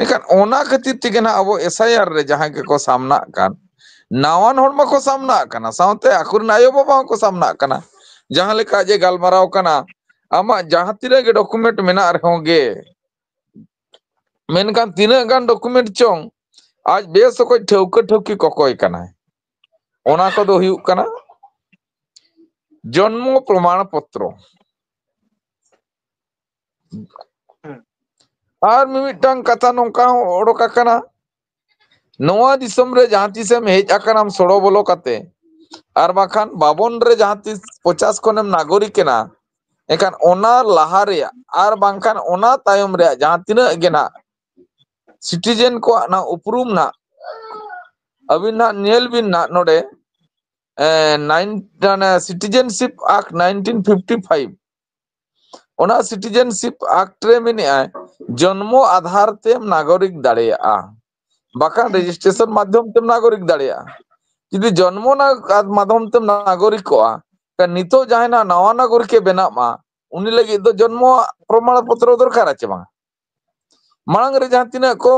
ᱮᱱᱠᱷᱟᱱ ᱚᱱᱟ ᱠᱷᱟᱹᱛᱤᱨ ᱛᱮᱜᱮ ᱱᱟᱜ ᱟᱵᱚ ᱮᱥ ᱟᱭ ᱟᱨ ᱨᱮ ᱡᱟᱦᱟᱸᱭ ᱜᱮᱠᱚ ᱥᱟᱢᱱᱟᱜ ᱠᱟᱱ, ᱱᱟᱣᱟᱱ ᱦᱚᱲ ᱢᱟᱠᱚ ᱥᱟᱢᱱᱟᱜ ᱠᱟᱱᱟ, ᱥᱟᱶᱛᱮ ᱟᱠᱚᱨᱮᱱ ᱟᱭᱳ ᱵᱟᱵᱟ ᱦᱚᱸᱠᱚ ᱥᱟᱢᱱᱟᱜ ᱠᱟᱱᱟ᱾ ᱡᱟᱦᱟᱸ ᱞᱮᱠᱟ ᱡᱮ ᱜᱟᱞᱢᱟᱨᱟᱣ ᱠᱟᱱᱟ, ᱟᱢᱟᱜ ᱡᱟᱦᱟᱸ ᱛᱤᱱᱟᱹᱜ ᱜᱮ ᱰᱚᱠᱩᱢᱮᱱᱴ ᱢᱮᱱᱟᱜ ᱨᱮᱦᱚᱸ ᱜᱮ, ᱢᱮᱱᱠᱷᱟᱱ ᱛᱤᱱᱟᱹᱜ ᱜᱟᱱ ᱰᱚᱠᱩᱢᱮᱱᱴ ᱪᱚᱝ, ᱟᱡ ᱵᱮᱥ ᱚᱠᱚᱡ ᱴᱷᱟᱹᱣᱠᱟᱹ ᱴᱷᱟᱹᱣᱠᱤ ᱠᱚᱠᱚᱭ ᱠᱟᱱᱟᱭ᱾ ᱚᱱᱟ ᱠᱚᱫᱚ ᱦᱩᱭᱩᱜ ᱠᱟᱱᱟ ᱡᱚᱱᱢᱚ ᱯᱨᱚᱢᱟᱬ ᱯᱚᱛᱨᱚ᱾ ᱦᱮᱸ᱾ ᱟᱨ ᱢᱤᱢᱤᱫᱴᱟᱝ ᱠᱟᱛᱷᱟ ᱱᱚᱝᱠᱟ ᱦᱚᱸ ᱚᱰᱚᱠ ᱟᱠᱟᱱᱟ, ᱱᱚᱣᱟ ᱫᱤᱥᱚᱢ ᱨᱮ ᱡᱟᱦᱟᱸ ᱛᱤᱥᱮᱢ ᱦᱮᱡ ᱟᱠᱟᱱᱟᱢ ᱥᱚᱲᱚ ᱵᱚᱞᱚ ᱠᱟᱛᱮ, ᱟᱨ ᱵᱟᱝᱠᱷᱟᱱ ᱵᱟᱵᱚᱱ ᱨᱮ ᱡᱟᱦᱟᱸ ᱛᱤᱥ ᱯᱚᱪᱟᱥ ᱠᱷᱚᱱᱮᱢ ᱱᱟᱜᱚᱨᱤᱠ ᱮᱱᱟ, ᱮᱱᱠᱷᱟᱱ ᱚᱱᱟ ᱞᱟᱦᱟ ᱨᱮᱭᱟᱜ ᱟᱨ ᱵᱟᱝᱠᱷᱟᱱ ᱚᱱᱟ ᱛᱟᱭᱚᱢ ᱨᱮᱭᱟᱜ ᱡᱟᱦᱟᱸ ᱛᱤᱱᱟᱹᱜ ᱜᱮ ᱱᱟᱜ ᱥᱤᱴᱤᱡᱮᱱ ᱠᱚᱣᱟᱜ ᱱᱟᱜ ᱩᱯᱨᱩᱢ ᱱᱟᱜ, ᱟᱹᱵᱤᱱ ᱱᱟᱜ ᱧᱮᱞ ᱵᱤᱱ ᱱᱟᱜ ᱱᱚᱰᱮ, ᱮ, ᱱᱟᱭᱤᱱ, ᱢᱟᱱᱮ Citizenship Act nineteen fifty five, ᱚᱱᱟ Citizenship Act ᱨᱮ ᱢᱮᱱᱮᱜᱼᱟᱭ, ᱡᱚᱱᱢᱚ ᱟᱫᱷᱟᱨ ᱛᱮᱢ ᱱᱟᱜᱚᱨᱤᱠ ᱫᱟᱲᱮᱭᱟᱜᱼᱟ, ᱵᱟᱠᱷᱟᱱ ᱨᱮᱡᱤᱥᱴᱨᱮᱥᱚᱱ ᱢᱟᱫᱽᱫᱷᱚᱢ ᱛᱮᱢ ᱱᱟᱜᱚᱨᱤᱠ ᱫᱟᱲᱮᱭᱟᱜᱼᱟ᱾ ᱡᱩᱫᱤ ᱡᱚᱱᱢᱚ ᱱᱟᱜ-, ᱢᱟᱫᱽᱫᱷᱚᱢ ᱛᱮᱢ ᱱᱟᱜᱚᱨᱤᱠᱚᱜᱼᱟ, ᱠᱷᱟᱱ ᱱᱤᱛᱚᱜ ᱡᱟᱦᱟᱸᱭ ᱱᱟᱜ ᱱᱟᱣᱟ ᱱᱟᱜᱚᱨᱤᱠ ᱮ ᱵᱮᱱᱟᱜ ᱢᱟ, ᱩᱱᱤ ᱞᱟᱹᱜᱤᱫ ᱫᱚ ᱡᱚᱱᱢᱚ ᱯᱨᱚᱢᱟᱬ ᱯᱚᱛᱨᱚ ᱫᱚᱨᱠᱟᱨᱟ ᱪᱮ ᱵᱟᱝ? ᱢᱟᱲᱟᱝ ᱨᱮ ᱡᱟᱦᱟᱸ ᱛᱤᱱᱟᱹᱜ ᱠᱚ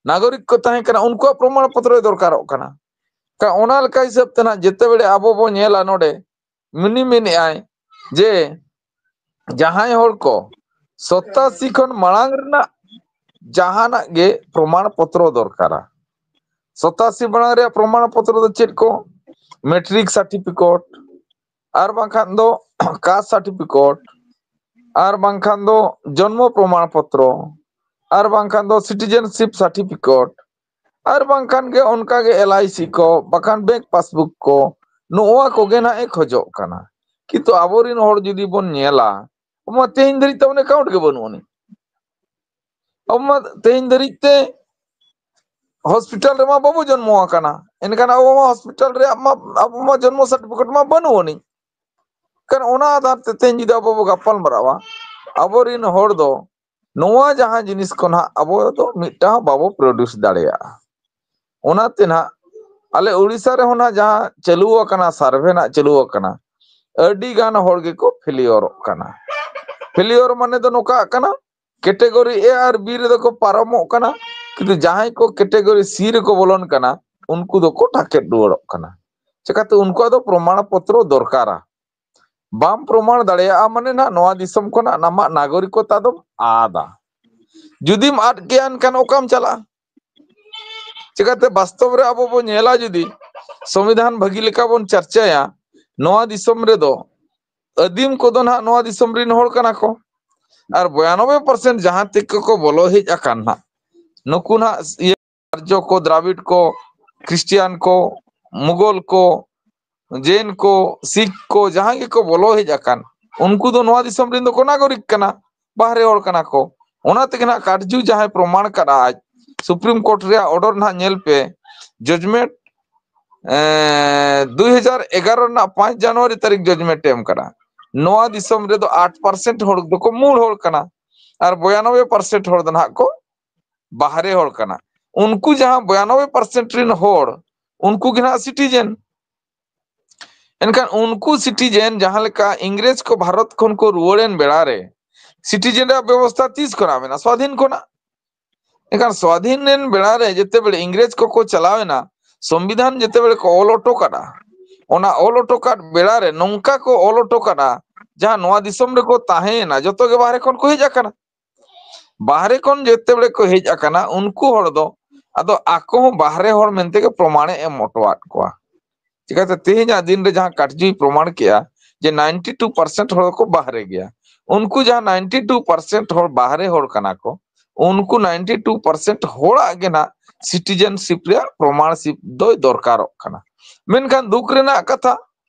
ᱱᱟᱜᱚᱨᱤᱠ ᱠᱚ ᱛᱟᱦᱮᱸ ᱠᱟᱱᱟ, ᱩᱱᱠᱩᱣᱟᱜ ᱯᱨᱚᱢᱟᱬ ᱯᱚᱛᱨᱚᱭ ᱫᱚᱨᱠᱟᱨᱚᱜ ᱠᱟᱱᱟ᱾ ᱠᱟ-, ᱚᱱᱟ ᱞᱮᱠᱟ ᱦᱤᱥᱟᱹᱵ ᱛᱮ ᱱᱟᱜ ᱡᱮᱛᱮ ᱵᱮᱲᱮ ᱟᱵᱚ ᱵᱚ ᱧᱮᱞᱟ ᱱᱚᱰᱮ, ᱩᱱᱤ ᱢᱮᱱᱮᱫᱼᱟᱭ ᱡᱮ ᱡᱟᱦᱟᱸᱭ ᱦᱚᱲ ᱠᱚ ᱥᱚᱛᱟᱥᱤ ᱠᱷᱚᱱ ᱢᱟᱲᱟᱝ ᱨᱮᱱᱟᱜ ᱡᱟᱦᱟᱱᱟᱜ ᱜᱮ ᱯᱨᱚᱢᱟᱬ ᱯᱚᱛᱨᱚ ᱫᱚᱨᱠᱟᱨᱟ᱾ ᱥᱚᱛᱟᱥᱤ ᱢᱟᱲᱟᱝ ᱨᱮᱭᱟᱜ ᱯᱨᱚᱢᱟᱬ ᱯᱚᱛᱨᱚ ᱫᱚ ᱪᱮᱫ ᱠᱚ? ᱢᱮᱴᱨᱤᱠ ᱥᱟᱨᱴᱤᱯᱷᱤᱠᱮᱴ, ᱟᱨ ᱵᱟᱝᱠᱷᱟᱱ ᱫᱚ ᱠᱟᱥᱴ ᱥᱟᱨᱴᱤᱯᱷᱤᱠᱮᱴ, ᱟᱨ ᱵᱟᱝᱠᱷᱟᱱ ᱫᱚ ᱡᱚᱱᱢᱚ ᱯᱨᱚᱢᱟᱬ ᱯᱚᱛᱨᱚ, ᱟᱨ ᱵᱟᱝᱠᱷᱟᱱ ᱫᱚ ᱥᱤᱴᱤᱡᱮᱱᱥᱤᱯ ᱥᱟᱨᱴᱤᱯᱷᱤᱠᱮᱴ, ᱟᱨ ᱵᱟᱝᱠᱷᱟᱱ ᱜᱮ ᱚᱱᱠᱟ ᱜᱮ ᱮᱞ ᱟᱭ ᱥᱤ ᱠᱚ, ᱵᱟᱠᱷᱟᱱ ᱵᱮᱝᱠ ᱯᱟᱥᱵᱩᱠ ᱠᱚ, ᱱᱚᱜᱼᱟ ᱠᱚᱜᱮ ᱱᱟᱜ ᱮ ᱠᱷᱚᱡᱚᱜ ᱠᱟᱱᱟ᱾ ᱠᱤᱱᱛᱩ ᱟᱵᱚᱨᱮᱱ ᱦᱚᱲ ᱡᱩᱫᱤ ᱵᱚᱱ ᱧᱮᱞᱟ, ᱟᱵᱚ ᱢᱟ ᱛᱮᱦᱮᱧ ᱫᱷᱟᱹᱨᱤᱡ ᱛᱟᱵᱚᱱ ᱮᱠᱟᱣᱩᱱᱴ ᱜᱮ ᱵᱟᱹᱱᱩᱜ ᱟᱹᱱᱤᱡ᱾ ᱟᱵᱚ ᱢᱟ ᱛᱮᱦᱮᱧ ᱫᱷᱟᱹᱨᱤᱡ ᱛᱮ ᱦᱚᱥᱯᱤᱴᱟᱞ ᱨᱮᱢᱟ ᱵᱟᱵᱚ ᱡᱚᱱᱢᱚ ᱟᱠᱟᱱᱟ, ᱮᱱᱠᱷᱟᱱ ᱟᱵᱚ ᱢᱟ ᱦᱚᱥᱯᱤᱴᱟᱞ ᱨᱮᱭᱟᱜ ᱢᱟ, ᱟᱵᱚ ᱢᱟ ᱡᱚᱱᱢᱚ ᱥᱟᱨᱴᱤᱯᱷᱤᱠᱮᱴ ᱢᱟ ᱵᱟᱹᱱᱩᱜ ᱟᱹᱱᱤᱡ᱾ ᱠᱟᱨᱚᱱ ᱚᱱᱟ ᱟᱫᱷᱟᱨ ᱛᱮ ᱛᱮᱦᱮᱧ ᱡᱩᱫᱤ ᱟᱵᱚ ᱵᱚ ᱜᱟᱯᱟᱞ ᱢᱟᱨᱟᱣᱟ, ᱟᱵᱚᱨᱮᱱ ᱦᱚᱲ ᱫᱚ ᱱᱚᱣᱟ ᱡᱟᱦᱟᱸ ᱡᱤᱱᱤᱥ ᱠᱚ ᱱᱟᱦᱟᱜ ᱟᱵᱚ ᱫᱚ ᱢᱤᱫᱴᱟᱝ ᱵᱟᱵᱚ ᱯᱨᱚᱰᱩᱥ ᱫᱟᱲᱮᱭᱟᱜᱼᱟ᱾ ᱚᱱᱟᱛᱮ ᱱᱟᱦᱟᱜ ᱟᱞᱮ ᱳᱰᱤᱥᱟ ᱨᱮᱦᱚᱸ ᱱᱟᱦᱟᱜ ᱡᱟᱦᱟᱸ ᱪᱟᱹᱞᱩ ᱟᱠᱟᱱᱟ, ᱥᱟᱨᱵᱷᱮ ᱱᱟᱦᱟᱜ ᱪᱟᱹᱞᱩ ᱟᱠᱟᱱᱟ, ᱟᱹᱰᱤ ᱜᱟᱱ ᱦᱚᱲ ᱜᱮᱠᱚ ᱯᱷᱮᱞᱤᱭᱚᱨᱚᱜ ᱠᱟᱱᱟ᱾ ᱯᱷᱮᱞᱤᱭᱚᱨ ᱢᱟᱱᱮ ᱫᱚ ᱱᱚᱝᱠᱟ ᱠᱟᱱᱟ, ᱠᱮᱴᱮᱜᱚᱨᱤ ᱮ ᱟᱨ ᱵᱤ ᱨᱮᱫᱚ ᱠᱚ ᱯᱟᱨᱚᱢᱚᱜ ᱠᱟᱱᱟ, ᱠᱤᱱᱛᱩ ᱡᱟᱦᱟᱸᱭ ᱠᱚ ᱠᱮᱴᱮᱜᱚᱨᱤ ᱥᱤ ᱨᱮᱠᱚ ᱵᱚᱞᱚᱱ ᱠᱟᱱᱟ, ᱩᱱᱠᱩ ᱫᱚᱠᱚ ᱴᱟᱨᱜᱮᱴ ᱨᱩᱣᱟᱹᱲᱚᱜ ᱠᱟᱱᱟ᱾ ᱪᱤᱠᱟᱹᱛᱮ? ᱩᱱᱠᱩᱣᱟᱜ ᱫᱚ ᱯᱨᱚᱢᱟᱬ ᱯᱚᱛᱨᱚ ᱫᱚᱨᱠᱟᱨᱟ᱾ ᱵᱟᱢ ᱯᱨᱚᱢᱟᱬ ᱫᱟᱲᱮᱭᱟᱜᱼᱟ ᱢᱟᱱᱮ ᱱᱟᱜ ᱱᱚᱣᱟ ᱫᱤᱥᱚᱢ ᱠᱷᱚᱱᱟᱜ ᱟᱢᱟᱜ ᱱᱟᱜᱚᱨᱤᱠᱚᱛᱟ ᱫᱚᱢ ᱟᱫᱟ᱾ ᱡᱩᱫᱤᱢ ᱟᱫ ᱠᱮᱭᱟ, ᱮᱱᱠᱷᱟᱱ ᱚᱠᱟᱢ ᱪᱟᱞᱟᱜᱼᱟ? ᱪᱤᱠᱟᱹᱛᱮ? ᱵᱟᱥᱛᱚᱵ ᱨᱮ ᱟᱵᱚ ᱵᱚᱱ ᱧᱮᱞᱟ, ᱡᱩᱫᱤ ᱥᱚᱝᱵᱤᱫᱷᱟᱱ ᱵᱷᱟᱹᱜᱤ ᱞᱮᱠᱟ ᱵᱚᱱ ᱪᱟᱨᱪᱟᱭᱟ, ᱱᱚᱣᱟ ᱫᱤᱥᱚᱢ ᱨᱮᱫᱚ ᱟᱹᱫᱤᱢ ᱠᱚᱫᱚ ᱱᱟᱦᱟᱜ ᱱᱚᱣᱟ ᱫᱤᱥᱚᱢ ᱨᱮᱱ ᱦᱚᱲ ᱠᱟᱱᱟ ᱠᱚ᱾ ᱟᱨ ᱵᱚᱭᱟᱱᱚᱵᱵᱳᱭ ᱯᱟᱨᱥᱮᱱᱴ ᱡᱟᱦᱟᱸ ᱛᱮᱠᱚ ᱠᱚ ᱵᱚᱞᱚ ᱦᱮᱡ ᱟᱠᱟᱱ ᱱᱟᱦᱟᱜ, ᱱᱩᱠᱩ ᱱᱟᱦᱟᱜ ᱤᱭᱟᱹ ᱟᱨᱡᱚ ᱠᱚ, ᱫᱨᱟᱵᱤᱰ ᱠᱚ, ᱠᱷᱨᱤᱥᱴᱤᱭᱟᱱ ᱠᱚ, ᱢᱩᱜᱚᱞ ᱠᱚ, ᱡᱮᱱ ᱠᱚ, ᱥᱤᱠᱷ ᱠᱚ, ᱡᱟᱦᱟᱸᱭ ᱜᱮᱠᱚ ᱵᱚᱞᱚ ᱦᱮᱡ ᱟᱠᱟᱱ, ᱩᱱᱠᱩ ᱫᱚ ᱱᱚᱣᱟ ᱫᱤᱥᱚᱢ ᱨᱮᱱ ᱫᱚᱠᱚ ᱱᱟᱜᱚᱨᱤᱠ ᱠᱟᱱᱟ, ᱵᱟᱦᱨᱮ ᱦᱚᱲ ᱠᱟᱱᱟ ᱠᱚ᱾ ᱚᱱᱟ ᱛᱮᱜᱮ ᱱᱟᱦᱟᱜ ᱠᱟᱴᱡᱩ ᱡᱟᱦᱟᱸᱭ ᱯᱨᱚᱢᱟᱬ ᱠᱟᱫᱼᱟ, ᱟᱡ ᱥᱩᱯᱨᱤᱢ ᱠᱳᱨᱴ ᱨᱮᱭᱟᱜ ᱚᱨᱰᱟᱨ ᱱᱟᱦᱟᱜ ᱧᱮᱞ ᱯᱮ, ᱡᱟᱡᱽᱢᱮᱱᱴ ᱫᱩᱭ ᱦᱟᱡᱟᱨ ᱮᱜᱟᱨᱚ ᱨᱮᱱᱟᱜ ᱯᱟᱸᱪ ᱡᱟᱱᱩᱣᱟᱨᱤ ᱛᱟᱹᱨᱤᱠᱷ ᱡᱟᱡᱽᱢᱮᱱᱴ ᱮ ᱮᱢ ᱠᱟᱱᱟ᱾ ᱱᱚᱣᱟ ᱫᱤᱥᱚᱢ ᱨᱮᱫᱚ ᱟᱴ ᱯᱟᱨᱥᱮᱱᱴ ᱦᱚᱲ ᱫᱚᱠᱚ ᱢᱩᱞ ᱦᱚᱲ ᱠᱟᱱᱟ, ᱟᱨ ᱵᱚᱭᱟᱱᱚᱵᱵᱳᱭ ᱯᱟᱨᱥᱮᱱᱴ ᱦᱚᱲ ᱫᱚ ᱱᱟᱦᱟᱜ ᱠᱚ ᱵᱟᱦᱨᱮ ᱦᱚᱲ ᱠᱟᱱᱟ᱾ ᱩᱱᱠᱩ ᱡᱟᱦᱟᱸ ᱵᱚᱭᱟᱱᱚᱵᱵᱳᱭ ᱯᱟᱨᱥᱮᱱᱴ ᱨᱮᱱ ᱦᱚᱲ, ᱩᱱᱠᱩ ᱜᱮ ᱱᱟᱦᱟᱜ ᱥᱤᱴᱤᱡᱮᱱ᱾ ᱮᱱᱠᱷᱟᱱ ᱩᱱᱠᱩ ᱥᱤᱴᱤᱡᱮᱱ ᱡᱟᱦᱟᱸ ᱞᱮᱠᱟ ᱤᱝᱨᱮᱡᱽ ᱠᱚ ᱵᱷᱟᱨᱚᱛ ᱠᱷᱚᱱ ᱠᱚ ᱨᱩᱣᱟᱹᱲᱮᱱ ᱵᱮᱲᱟ ᱨᱮ, ᱥᱤᱴᱤᱡᱮᱱ ᱨᱮᱭᱟᱜ ᱵᱮᱵᱚᱥᱛᱷᱟ ᱛᱤᱥ ᱠᱷᱚᱱᱟᱜ ᱢᱮᱱᱟᱜᱼᱟ? ᱥᱣᱟᱫᱷᱤᱱ ᱠᱷᱚᱱᱟᱜ᱾ ᱮᱱᱠᱷᱟᱱ ᱥᱣᱟᱫᱷᱤᱱ ᱨᱮᱱ ᱵᱮᱲᱟ ᱨᱮ ᱡᱮᱛᱮ ᱵᱮᱲᱮ ᱤᱝᱨᱮᱡᱽ ᱠᱚᱠᱚ ᱪᱟᱞᱟᱣ ᱮᱱᱟ, ᱥᱚᱝᱵᱤᱫᱷᱟᱱ ᱡᱮᱛᱮ ᱵᱮᱲᱮ ᱠᱚ ᱚᱞ ᱦᱚᱴᱚ ᱠᱟᱫᱟ, ᱚᱱᱟ ᱚᱞ ᱦᱚᱴᱚ ᱠᱟᱫ ᱵᱮᱲᱟ ᱨᱮ ᱱᱚᱝᱠᱟ ᱠᱚ ᱚᱞ ᱦᱚᱴᱚ ᱠᱟᱫᱟ, ᱡᱟᱦᱟᱸ ᱱᱚᱣᱟ ᱫᱤᱥᱚᱢ ᱨᱮᱠᱚ ᱛᱟᱦᱮᱸᱭᱮᱱᱟ ᱡᱚᱛᱚ ᱜᱮ ᱵᱟᱦᱨᱮ ᱠᱷᱚᱱ ᱠᱚ ᱦᱮᱡ ᱟᱠᱟᱱᱟ᱾ ᱵᱟᱦᱨᱮ ᱠᱷᱚᱱ ᱡᱮᱛᱮ ᱵᱮᱲᱮ ᱠᱚ ᱦᱮᱡ ᱟᱠᱟᱱᱟ, ᱩᱱᱠᱩ ᱦᱚᱲ ᱫᱚ ᱟᱫᱚ ᱟᱠᱚ ᱦᱚᱸ ᱵᱟᱦᱨᱮ ᱦᱚᱲ ᱢᱮᱱᱛᱮ ᱜᱮ ᱯᱨᱚᱢᱟᱬᱮ ᱮᱢ ᱦᱚᱴᱚᱣᱟᱫ ᱠᱚᱣᱟ᱾ ᱪᱤᱠᱟᱹᱛᱮ ᱛᱮᱦᱮᱧᱟᱜ ᱫᱤᱱ ᱨᱮ ᱡᱟᱦᱟᱸ ᱠᱟᱴᱡᱩᱭ ᱯᱨᱚᱢᱟᱬ ᱠᱮᱜᱼᱟ ᱡᱮ ninety two percent ᱦᱚᱲ ᱠᱚ ᱵᱟᱦᱨᱮ ᱜᱮᱭᱟ, ᱩᱱᱠᱩ ᱡᱟᱦᱟᱸ ninety two percent ᱦᱚᱲ ᱵᱟᱦᱨᱮ ᱦᱚᱲ ᱠᱟᱱᱟ ᱠᱚ, ᱩᱱᱠᱩ ninety two percent ᱦᱚᱲᱟᱜ ᱜᱮ ᱱᱟᱜ ᱥᱤᱴᱤᱡᱮᱱᱥᱤᱯ ᱨᱮᱭᱟᱜ ᱯᱨᱚᱢᱟᱬᱥᱤᱯ ᱫᱚᱭ ᱫᱚᱨᱠᱟᱨᱚᱜ ᱠᱟᱱᱟ᱾ ᱢᱮᱱᱠᱷᱟᱱ ᱫᱩᱠ ᱨᱮᱱᱟᱜ ᱠᱟᱛᱷᱟ,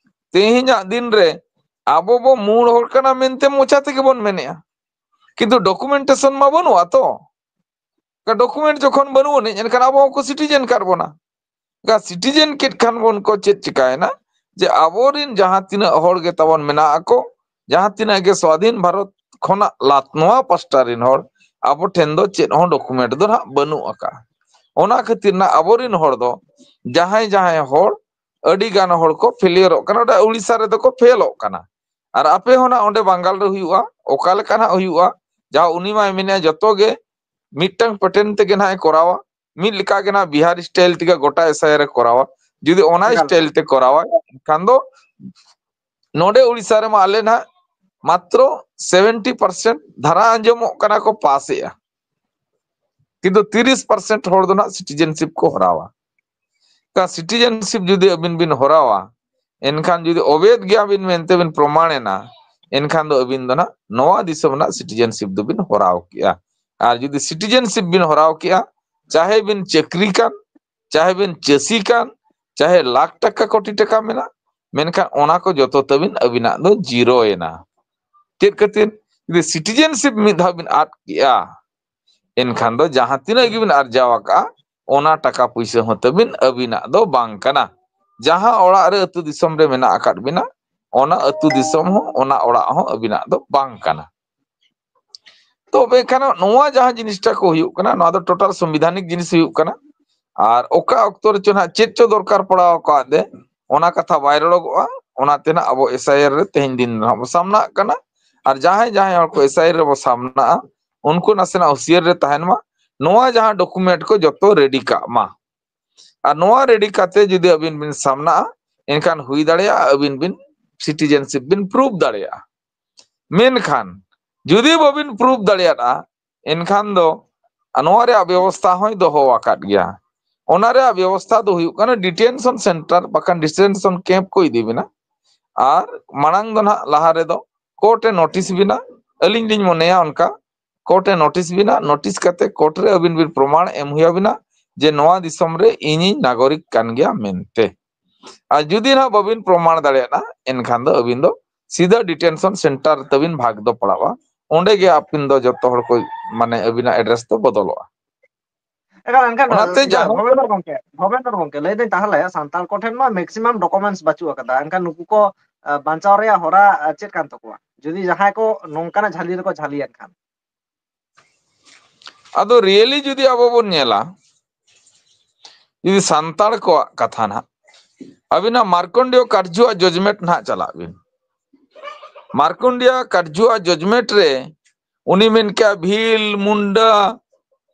ᱛᱮᱦᱮᱧᱟᱜ ᱫᱤᱱ ᱨᱮ ᱟᱵᱚ ᱵᱚ ᱢᱩᱬ ᱦᱚᱲ ᱠᱟᱱᱟ ᱢᱮᱱᱛᱮ ᱢᱚᱪᱟ ᱛᱮᱜᱮ ᱵᱚᱱ ᱢᱮᱱᱮᱜᱼᱟ, ᱠᱤᱱᱛᱩ ᱰᱚᱠᱩᱢᱮᱱᱴᱮᱥᱚᱱ ᱢᱟ ᱵᱟᱹᱱᱩᱜᱼᱟ ᱛᱚ᱾ ᱰᱚᱠᱩᱢᱮᱱᱴ ᱡᱚᱠᱷᱚᱱ ᱵᱟᱹᱱᱩᱜ ᱟᱹᱱᱤᱡ, ᱮᱱᱠᱷᱟᱱ ᱟᱵᱚ ᱦᱚᱸᱠᱚ ᱥᱤᱴᱤᱡᱮᱱ ᱠᱟᱫ ᱵᱚᱱᱟ᱾ ᱥᱤᱴᱤᱡᱮᱱ ᱠᱮᱫ ᱠᱷᱟᱱ ᱵᱚᱱ ᱠᱚ ᱪᱮᱫ ᱪᱤᱠᱟᱭᱮᱱᱟ, ᱡᱮ ᱟᱵᱚᱨᱤᱱ ᱡᱟᱦᱟᱸ ᱛᱤᱱᱟᱹᱜ ᱦᱚᱲ ᱜᱮ ᱛᱟᱵᱚᱱ ᱢᱮᱱᱟᱜ ᱟᱠᱚ, ᱡᱟᱦᱟᱸ ᱛᱤᱱᱟᱹᱜ ᱜᱮ ᱥᱣᱟᱫᱷᱤᱱ ᱵᱷᱟᱨᱚᱛ ᱠᱷᱚᱱᱟᱜ ᱞᱟᱛ ᱱᱚᱣᱟ ᱯᱟᱥᱴᱟ ᱨᱤᱱ ᱦᱚᱲ, ᱟᱵᱚ ᱴᱷᱮᱱ ᱫᱚ ᱪᱮᱫ ᱦᱚᱸ ᱰᱚᱠᱩᱢᱮᱱᱴ ᱫᱚ ᱱᱟᱦᱟᱜ ᱵᱟᱹᱱᱩᱜ ᱟᱠᱟᱜᱼᱟ᱾ ᱚᱱᱟ ᱠᱷᱟᱹᱛᱤᱨ ᱱᱟᱜ ᱟᱵᱚᱨᱤᱱ ᱦᱚᱲ ᱫᱚ ᱡᱟᱦᱟᱸᱭ ᱡᱟᱦᱟᱸᱭ ᱦᱚᱲ ᱟᱹᱰᱤ ᱜᱟᱱ ᱦᱚᱲ ᱠᱚ ᱯᱷᱮᱞᱤᱭᱚᱨᱚᱜ ᱠᱟᱱᱟ, ᱚᱸᱰᱮ ᱩᱲᱤᱥᱥᱟ ᱨᱮᱫᱚ ᱠᱚ ᱯᱷᱮᱞᱚᱜ ᱠᱟᱱᱟ᱾ ᱟᱨ ᱟᱯᱮ ᱦᱚᱸ ᱱᱟᱜ ᱚᱸᱰᱮ ᱵᱟᱝᱜᱟᱞ ᱨᱮ ᱦᱩᱭᱩᱜᱼᱟ, ᱚᱠᱟ ᱞᱮᱠᱟ ᱱᱟᱜ ᱦᱩᱭᱩᱜᱼᱟ, ᱡᱟᱦᱟᱸ ᱩᱱᱤ ᱢᱟᱭ ᱢᱮᱱᱮᱫᱼᱟ ᱡᱚᱛᱚ ᱜᱮ ᱢᱤᱫᱴᱟᱝ ᱯᱮᱴᱟᱨᱱ ᱛᱮᱜᱮ ᱱᱟᱜ ᱮ ᱠᱚᱨᱟᱣᱟ, ᱢᱤᱫ ᱞᱮᱠᱟ ᱜᱮ ᱱᱟᱜ ᱵᱤᱦᱟᱨ ᱥᱴᱟᱭᱤᱞ ᱛᱮᱜᱮ ᱜᱚᱴᱟ ᱮᱥ ᱟᱭ ᱟᱨ ᱮ ᱠᱚᱨᱟᱣᱟ᱾ ᱡᱩᱫᱤ ᱚᱱᱟ ᱮᱠᱟᱞ᱾ ᱥᱴᱟᱭᱤᱞ ᱛᱮ ᱠᱚᱨᱟᱣᱟ, ᱮᱱᱠᱷᱟᱱ ᱫᱚ ᱱᱚᱰᱮ ᱩᱲᱤᱥᱥᱟ ᱨᱮᱢᱟ ᱟᱞᱮ ᱱᱟᱜ ᱢᱟᱛᱨᱚ ᱥᱮᱵᱷᱮᱱᱴᱤ ᱯᱟᱨᱥᱮᱱᱴ ᱫᱷᱟᱨᱟ ᱟᱸᱡᱚᱢᱚᱜ ᱠᱟᱱᱟ ᱠᱚ ᱯᱟᱥ ᱮᱜᱼᱟ, ᱠᱤᱱᱛᱩ ᱛᱤᱨᱤᱥ ᱯᱟᱨᱥᱮᱱᱴ ᱦᱚᱲ ᱫᱚ ᱱᱟᱜ ᱥᱤᱴᱤᱡᱮᱱᱥᱤᱯ ᱠᱚ ᱦᱚᱨᱟᱣᱟ᱾ ᱚᱱᱠᱟ ᱥᱤᱴᱤᱡᱮᱱᱥᱤᱯ ᱡᱩᱫᱤ ᱟᱹᱵᱤᱱ ᱵᱤᱱ ᱦᱚᱨᱟᱣᱟ, ᱮᱱᱠᱷᱟᱱ ᱡᱩᱫᱤ ᱚᱵᱮᱫ ᱜᱮᱭᱟ ᱵᱤᱱ ᱢᱮᱱᱛᱮ ᱵᱤᱱ ᱯᱨᱚᱢᱟᱬᱮᱱᱟ, ᱮᱱᱠᱷᱟᱱ ᱫᱚ ᱟᱹᱵᱤᱱ ᱫᱚ ᱱᱟᱜ ᱱᱚᱣᱟ ᱫᱤᱥᱚᱢ ᱨᱮᱱᱟᱜ ᱥᱤᱴᱤᱡᱮᱱᱥᱤᱯ ᱫᱚᱵᱤᱱ ᱦᱚᱨᱟᱣ ᱠᱮᱜᱼᱟ᱾ ᱟᱨ ᱡᱩᱫᱤ ᱥᱤᱴᱤᱡᱮᱱᱥᱤᱯ ᱵᱤᱱ ᱦᱚᱨᱟᱣ ᱠᱮᱜᱼᱟ, ᱪᱟᱦᱮ ᱵᱤᱱ ᱪᱟᱹᱠᱨᱤ ᱠᱟᱱ, ᱪᱟᱦᱮ ᱵᱤᱱ ᱪᱟᱹᱥᱤ ᱠᱟᱱ, ᱪᱟᱦᱮ ᱞᱟᱠᱷ ᱴᱟᱠᱟ ᱠᱳᱴᱤ ᱴᱟᱠᱟ ᱢᱮᱱᱟᱜ, ᱢᱮᱱᱠᱷᱟᱱ ᱚᱱᱟ ᱠᱚ ᱡᱚᱛᱚ ᱛᱟᱹᱵᱤᱱ ᱟᱹᱵᱤᱱᱟᱜ ᱫᱚ ᱡᱤᱨᱳ ᱮᱱᱟ᱾ ᱪᱮᱫ ᱠᱷᱟᱹᱛᱤᱨ? ᱡᱩᱫᱤ ᱥᱤᱴᱤᱡᱮᱱᱥᱤᱯ ᱢᱤᱫ ᱫᱷᱟᱣ ᱵᱤᱱ ᱟᱫ ᱠᱮᱜᱼᱟ, ᱮᱱᱠᱷᱟᱱ ᱫᱚ ᱡᱟᱦᱟᱸ ᱛᱤᱱᱟᱹᱜ ᱜᱮᱵᱤᱱ ᱟᱨᱡᱟᱣ ᱟᱠᱟᱜᱼᱟ, ᱚᱱᱟ ᱴᱟᱠᱟ ᱯᱩᱭᱥᱟᱹ ᱦᱚᱸ ᱛᱟᱹᱵᱤᱱ ᱟᱹᱵᱤᱱᱟᱜ ᱫᱚ ᱵᱟᱝ ᱠᱟᱱᱟ᱾ ᱡᱟᱦᱟᱸ ᱚᱲᱟᱜ ᱨᱮ ᱟᱹᱛᱩ ᱫᱤᱥᱚᱢ ᱨᱮ ᱢᱮᱱᱟᱜ ᱟᱠᱟᱫ ᱵᱤᱱᱟ, ᱚᱱᱟ ᱟᱹᱛᱩ ᱫᱤᱥᱚᱢ ᱦᱚᱸ, ᱚᱱᱟ ᱚᱲᱟᱜ ᱦᱚᱸ ᱟᱹᱵᱤᱱᱟᱜ ᱫᱚ ᱵᱟᱝ ᱠᱟᱱᱟ᱾ ᱛᱚᱵᱮ ᱠᱷᱟᱱ ᱱᱚᱣᱟ ᱡᱟᱦᱟᱸ ᱡᱤᱱᱤᱥᱴᱟ ᱠᱚ ᱦᱩᱭᱩᱜ ᱠᱟᱱᱟ, ᱱᱚᱣᱟ ᱫᱚ ᱴᱳᱴᱟᱞ ᱥᱚᱝᱵᱤᱫᱷᱟᱱᱤᱠ ᱡᱤᱱᱤᱥ ᱦᱩᱭᱩᱜ ᱠᱟᱱᱟ᱾ ᱟᱨ ᱚᱠᱟ ᱚᱠᱛᱚ ᱨᱮᱪᱚ ᱱᱟᱦᱟᱜ ᱪᱮᱫ ᱪᱚ ᱫᱚᱨᱠᱟᱨ ᱯᱟᱲᱟᱣ ᱟᱠᱟᱫ ᱫᱮ, ᱚᱱᱟ ᱠᱟᱛᱷᱟ ᱵᱟᱭ ᱨᱚᱲᱚᱜᱚᱜᱼᱟ᱾ ᱚᱱᱟᱛᱮ ᱱᱟᱦᱟᱜ ᱟᱵᱚ ᱮᱥ ᱟᱭ ᱟᱨ ᱨᱮ ᱛᱮᱦᱮᱧ ᱫᱤᱱ ᱱᱟᱦᱟᱜ ᱵᱚ ᱥᱟᱢᱱᱟᱜ ᱠᱟᱱᱟ᱾ ᱟᱨ ᱡᱟᱦᱟᱸᱭ ᱡᱟᱦᱟᱸᱭ ᱦᱚᱲ ᱠᱚ ᱮᱥ ᱟᱭ ᱟᱨ ᱨᱮᱵᱚ ᱥᱟᱢᱱᱟᱜᱼᱟ, ᱩᱱᱠᱩ ᱱᱟᱥᱮᱱᱟᱜ ᱦᱩᱸᱥᱤᱭᱟᱹᱨ ᱨᱮ ᱛᱟᱦᱮᱱ ᱢᱟ᱾ ᱱᱚᱣᱟ ᱡᱟᱦᱟᱸ ᱰᱚᱠᱩᱢᱮᱱᱴ ᱠᱚ ᱡᱚᱛᱚ ᱨᱮᱰᱤ ᱠᱟᱜ ᱢᱟ᱾ ᱟᱨ ᱱᱚᱣᱟ ᱨᱮᱰᱤ ᱠᱟᱛᱮ ᱡᱩᱫᱤ ᱟᱹᱵᱤᱱ ᱵᱤᱱ ᱥᱟᱢᱱᱟᱜᱼᱟ, ᱮᱱᱠᱷᱟᱱ ᱦᱩᱭ ᱫᱟᱲᱮᱭᱟᱜᱼᱟ ᱟᱹᱵᱤᱱ ᱵᱤᱱ ᱥᱤᱴᱤᱡᱮᱱᱥᱤᱯ ᱵᱤᱱ ᱯᱨᱩᱵᱷ ᱫᱟᱲᱮᱭᱟᱜᱼᱟ᱾ ᱢᱮᱱᱠᱷᱟᱱ ᱡᱩᱫᱤ ᱵᱟᱹᱵᱤᱱ ᱯᱨᱩᱵᱷ ᱫᱟᱲᱮᱭᱟᱜᱼᱟ, ᱮᱱᱠᱷᱟᱱ ᱫᱚ ᱱᱚᱣᱟ ᱨᱮᱭᱟᱜ ᱵᱮᱵᱚᱥᱛᱷᱟ ᱦᱚᱸᱭ ᱫᱚᱦᱚ ᱟᱠᱟᱫ ᱜᱮᱭᱟ᱾ ᱚᱱᱟ ᱨᱮᱭᱟᱜ ᱵᱮᱵᱚᱥᱛᱷᱟ ᱫᱚ ᱦᱩᱭᱩᱜ ᱠᱟᱱᱟ ᱰᱤᱴᱮᱱᱥᱚᱱ ᱥᱮᱱᱴᱟᱨ ᱵᱟᱠᱷᱟᱱ ᱰᱤᱴᱮᱱᱥᱚᱱ ᱠᱮᱢᱯ ᱠᱚ ᱤᱫᱤ ᱵᱤᱱᱟ᱾ ᱟᱨ ᱢᱟᱲᱟᱝ ᱫᱚ ᱱᱟᱦᱟᱜ ᱞᱟᱦᱟ ᱨᱮᱫᱚ ᱠᱳᱨᱴ ᱮ ᱱᱳᱴᱤᱥ ᱵᱤᱱᱟ, ᱟᱹᱞᱤᱧ ᱞᱤᱧ ᱢᱚᱱᱮᱭᱟ ᱚᱱᱠᱟ ᱠᱳᱨᱴ ᱮ ᱱᱳᱴᱤᱥ ᱵᱤᱱᱟ, ᱱᱳᱴᱤᱥ ᱠᱟᱛᱮ ᱠᱳᱨᱴ ᱨᱮ ᱟᱹᱵᱤᱱ ᱵᱤᱱ ᱯᱨᱚᱢᱟᱬ ᱮᱢ ᱦᱩᱭ ᱟᱵᱤᱱᱟ ᱡᱮ ᱱᱚᱣᱟ ᱫᱤᱥᱚᱢ ᱨᱮ ᱤᱧᱤᱧ ᱱᱟᱜᱚᱨᱤᱠ ᱠᱟᱱ ᱜᱮᱭᱟ ᱢᱮᱱᱛᱮ᱾ ᱟᱨ ᱡᱩᱫᱤ ᱱᱟᱦᱟᱜ ᱵᱟᱹᱵᱤᱱ ᱯᱨᱚᱢᱟᱬ ᱫᱟᱲᱮᱭᱟᱜᱼᱟ, ᱮᱱᱠᱷᱟᱱ ᱫᱚ ᱟᱹᱵᱤᱱ ᱫᱚ ᱥᱤᱫᱷᱟᱹ ᱰᱤᱴᱮᱱᱥᱚᱱ ᱥᱮᱱᱴᱟᱨ ᱛᱟᱹᱵᱤᱱ ᱵᱷᱟᱜᱽ ᱫᱚ ᱯᱟᱲᱟᱜᱼᱟ᱾ ᱚᱸᱰᱮ ᱜᱮ ᱟᱹᱵᱤᱱ ᱫᱚ ᱡᱚᱛᱚ ᱦᱚᱲ ᱠᱚ, ᱢᱟᱱᱮ, ᱟᱹᱵᱤᱱᱟᱜ ᱮᱰᱨᱮᱥ ᱫᱚ ᱵᱚᱫᱚᱞᱚᱜᱼᱟ᱾ ᱮᱠᱟᱞ, ᱮᱱᱠᱷᱟᱱ, ᱚᱱᱟᱛᱮ ᱤᱭᱟᱹ, ᱡᱟᱦᱟᱸ ᱵᱷᱚᱵᱮᱱᱫᱨ ᱜᱚᱢᱠᱮ, ᱵᱷᱚᱵᱮᱱᱫᱨ ᱜᱚᱢᱠᱮ, ᱞᱟᱹᱭᱫᱟᱹᱧ ᱛᱟᱦᱚᱞᱮ ᱥᱟᱱᱛᱟᱲ ᱠᱚᱴᱷᱮᱱ ᱢᱟ ᱢᱮᱠᱥᱤᱢᱟᱢ ᱰᱚᱠᱩᱢᱮᱱᱴᱥ ᱵᱟᱹᱪᱩᱜ ᱟᱠᱟᱫᱟ, ᱮᱱᱠᱷᱟᱱ ᱱᱩᱠᱩ ᱠᱚ ᱟ, ᱵᱟᱧᱪᱟᱣ ᱨᱮᱭᱟᱜ ᱦᱚᱨᱟ ᱟ, ᱪᱮᱫ ᱠᱟᱱ ᱛᱟᱠᱚᱣᱟ, ᱡᱩᱫᱤ ᱡᱟᱦᱟᱸᱭ ᱠᱚ ᱱᱚᱝᱠᱟᱱᱟᱜ ᱡᱷᱟᱹᱞᱤ ᱨᱮᱠᱚ ᱡᱷᱟᱹᱞᱤᱭᱮᱱ ᱠᱷᱟᱱ? ᱟᱫᱚ ᱨᱤᱭᱮᱞᱤ ᱡᱩᱫᱤ ᱟᱵᱚ ᱵᱚᱱ ᱧᱮᱞᱟ, ᱡᱩᱫᱤ ᱥᱟᱱᱛᱟᱲ ᱠᱚᱣᱟᱜ ᱠᱟᱛᱷᱟ ᱱᱟᱦᱟᱜ, ᱟᱹᱵᱤᱱᱟᱜ ᱢᱟᱨᱠᱚᱱᱰᱮᱭᱚ ᱠᱟᱨᱡᱩᱣᱟᱜ ᱡᱚᱡᱽᱢᱮᱱᱴ ᱱᱟᱦᱟᱜ ᱪᱟᱞᱟᱜ ᱵᱤᱱ᱾ ᱢᱟᱨᱠᱚᱱᱰᱮᱭᱚ ᱠᱟᱨᱡᱩᱣᱟᱜ ᱡᱚᱡᱽᱢᱮᱱᱴ ᱨᱮ ᱩᱱᱤ ᱢᱮᱱ ᱠᱮᱜᱼᱟ, ᱵᱷᱤᱞ, ᱢᱩᱱᱰᱟ,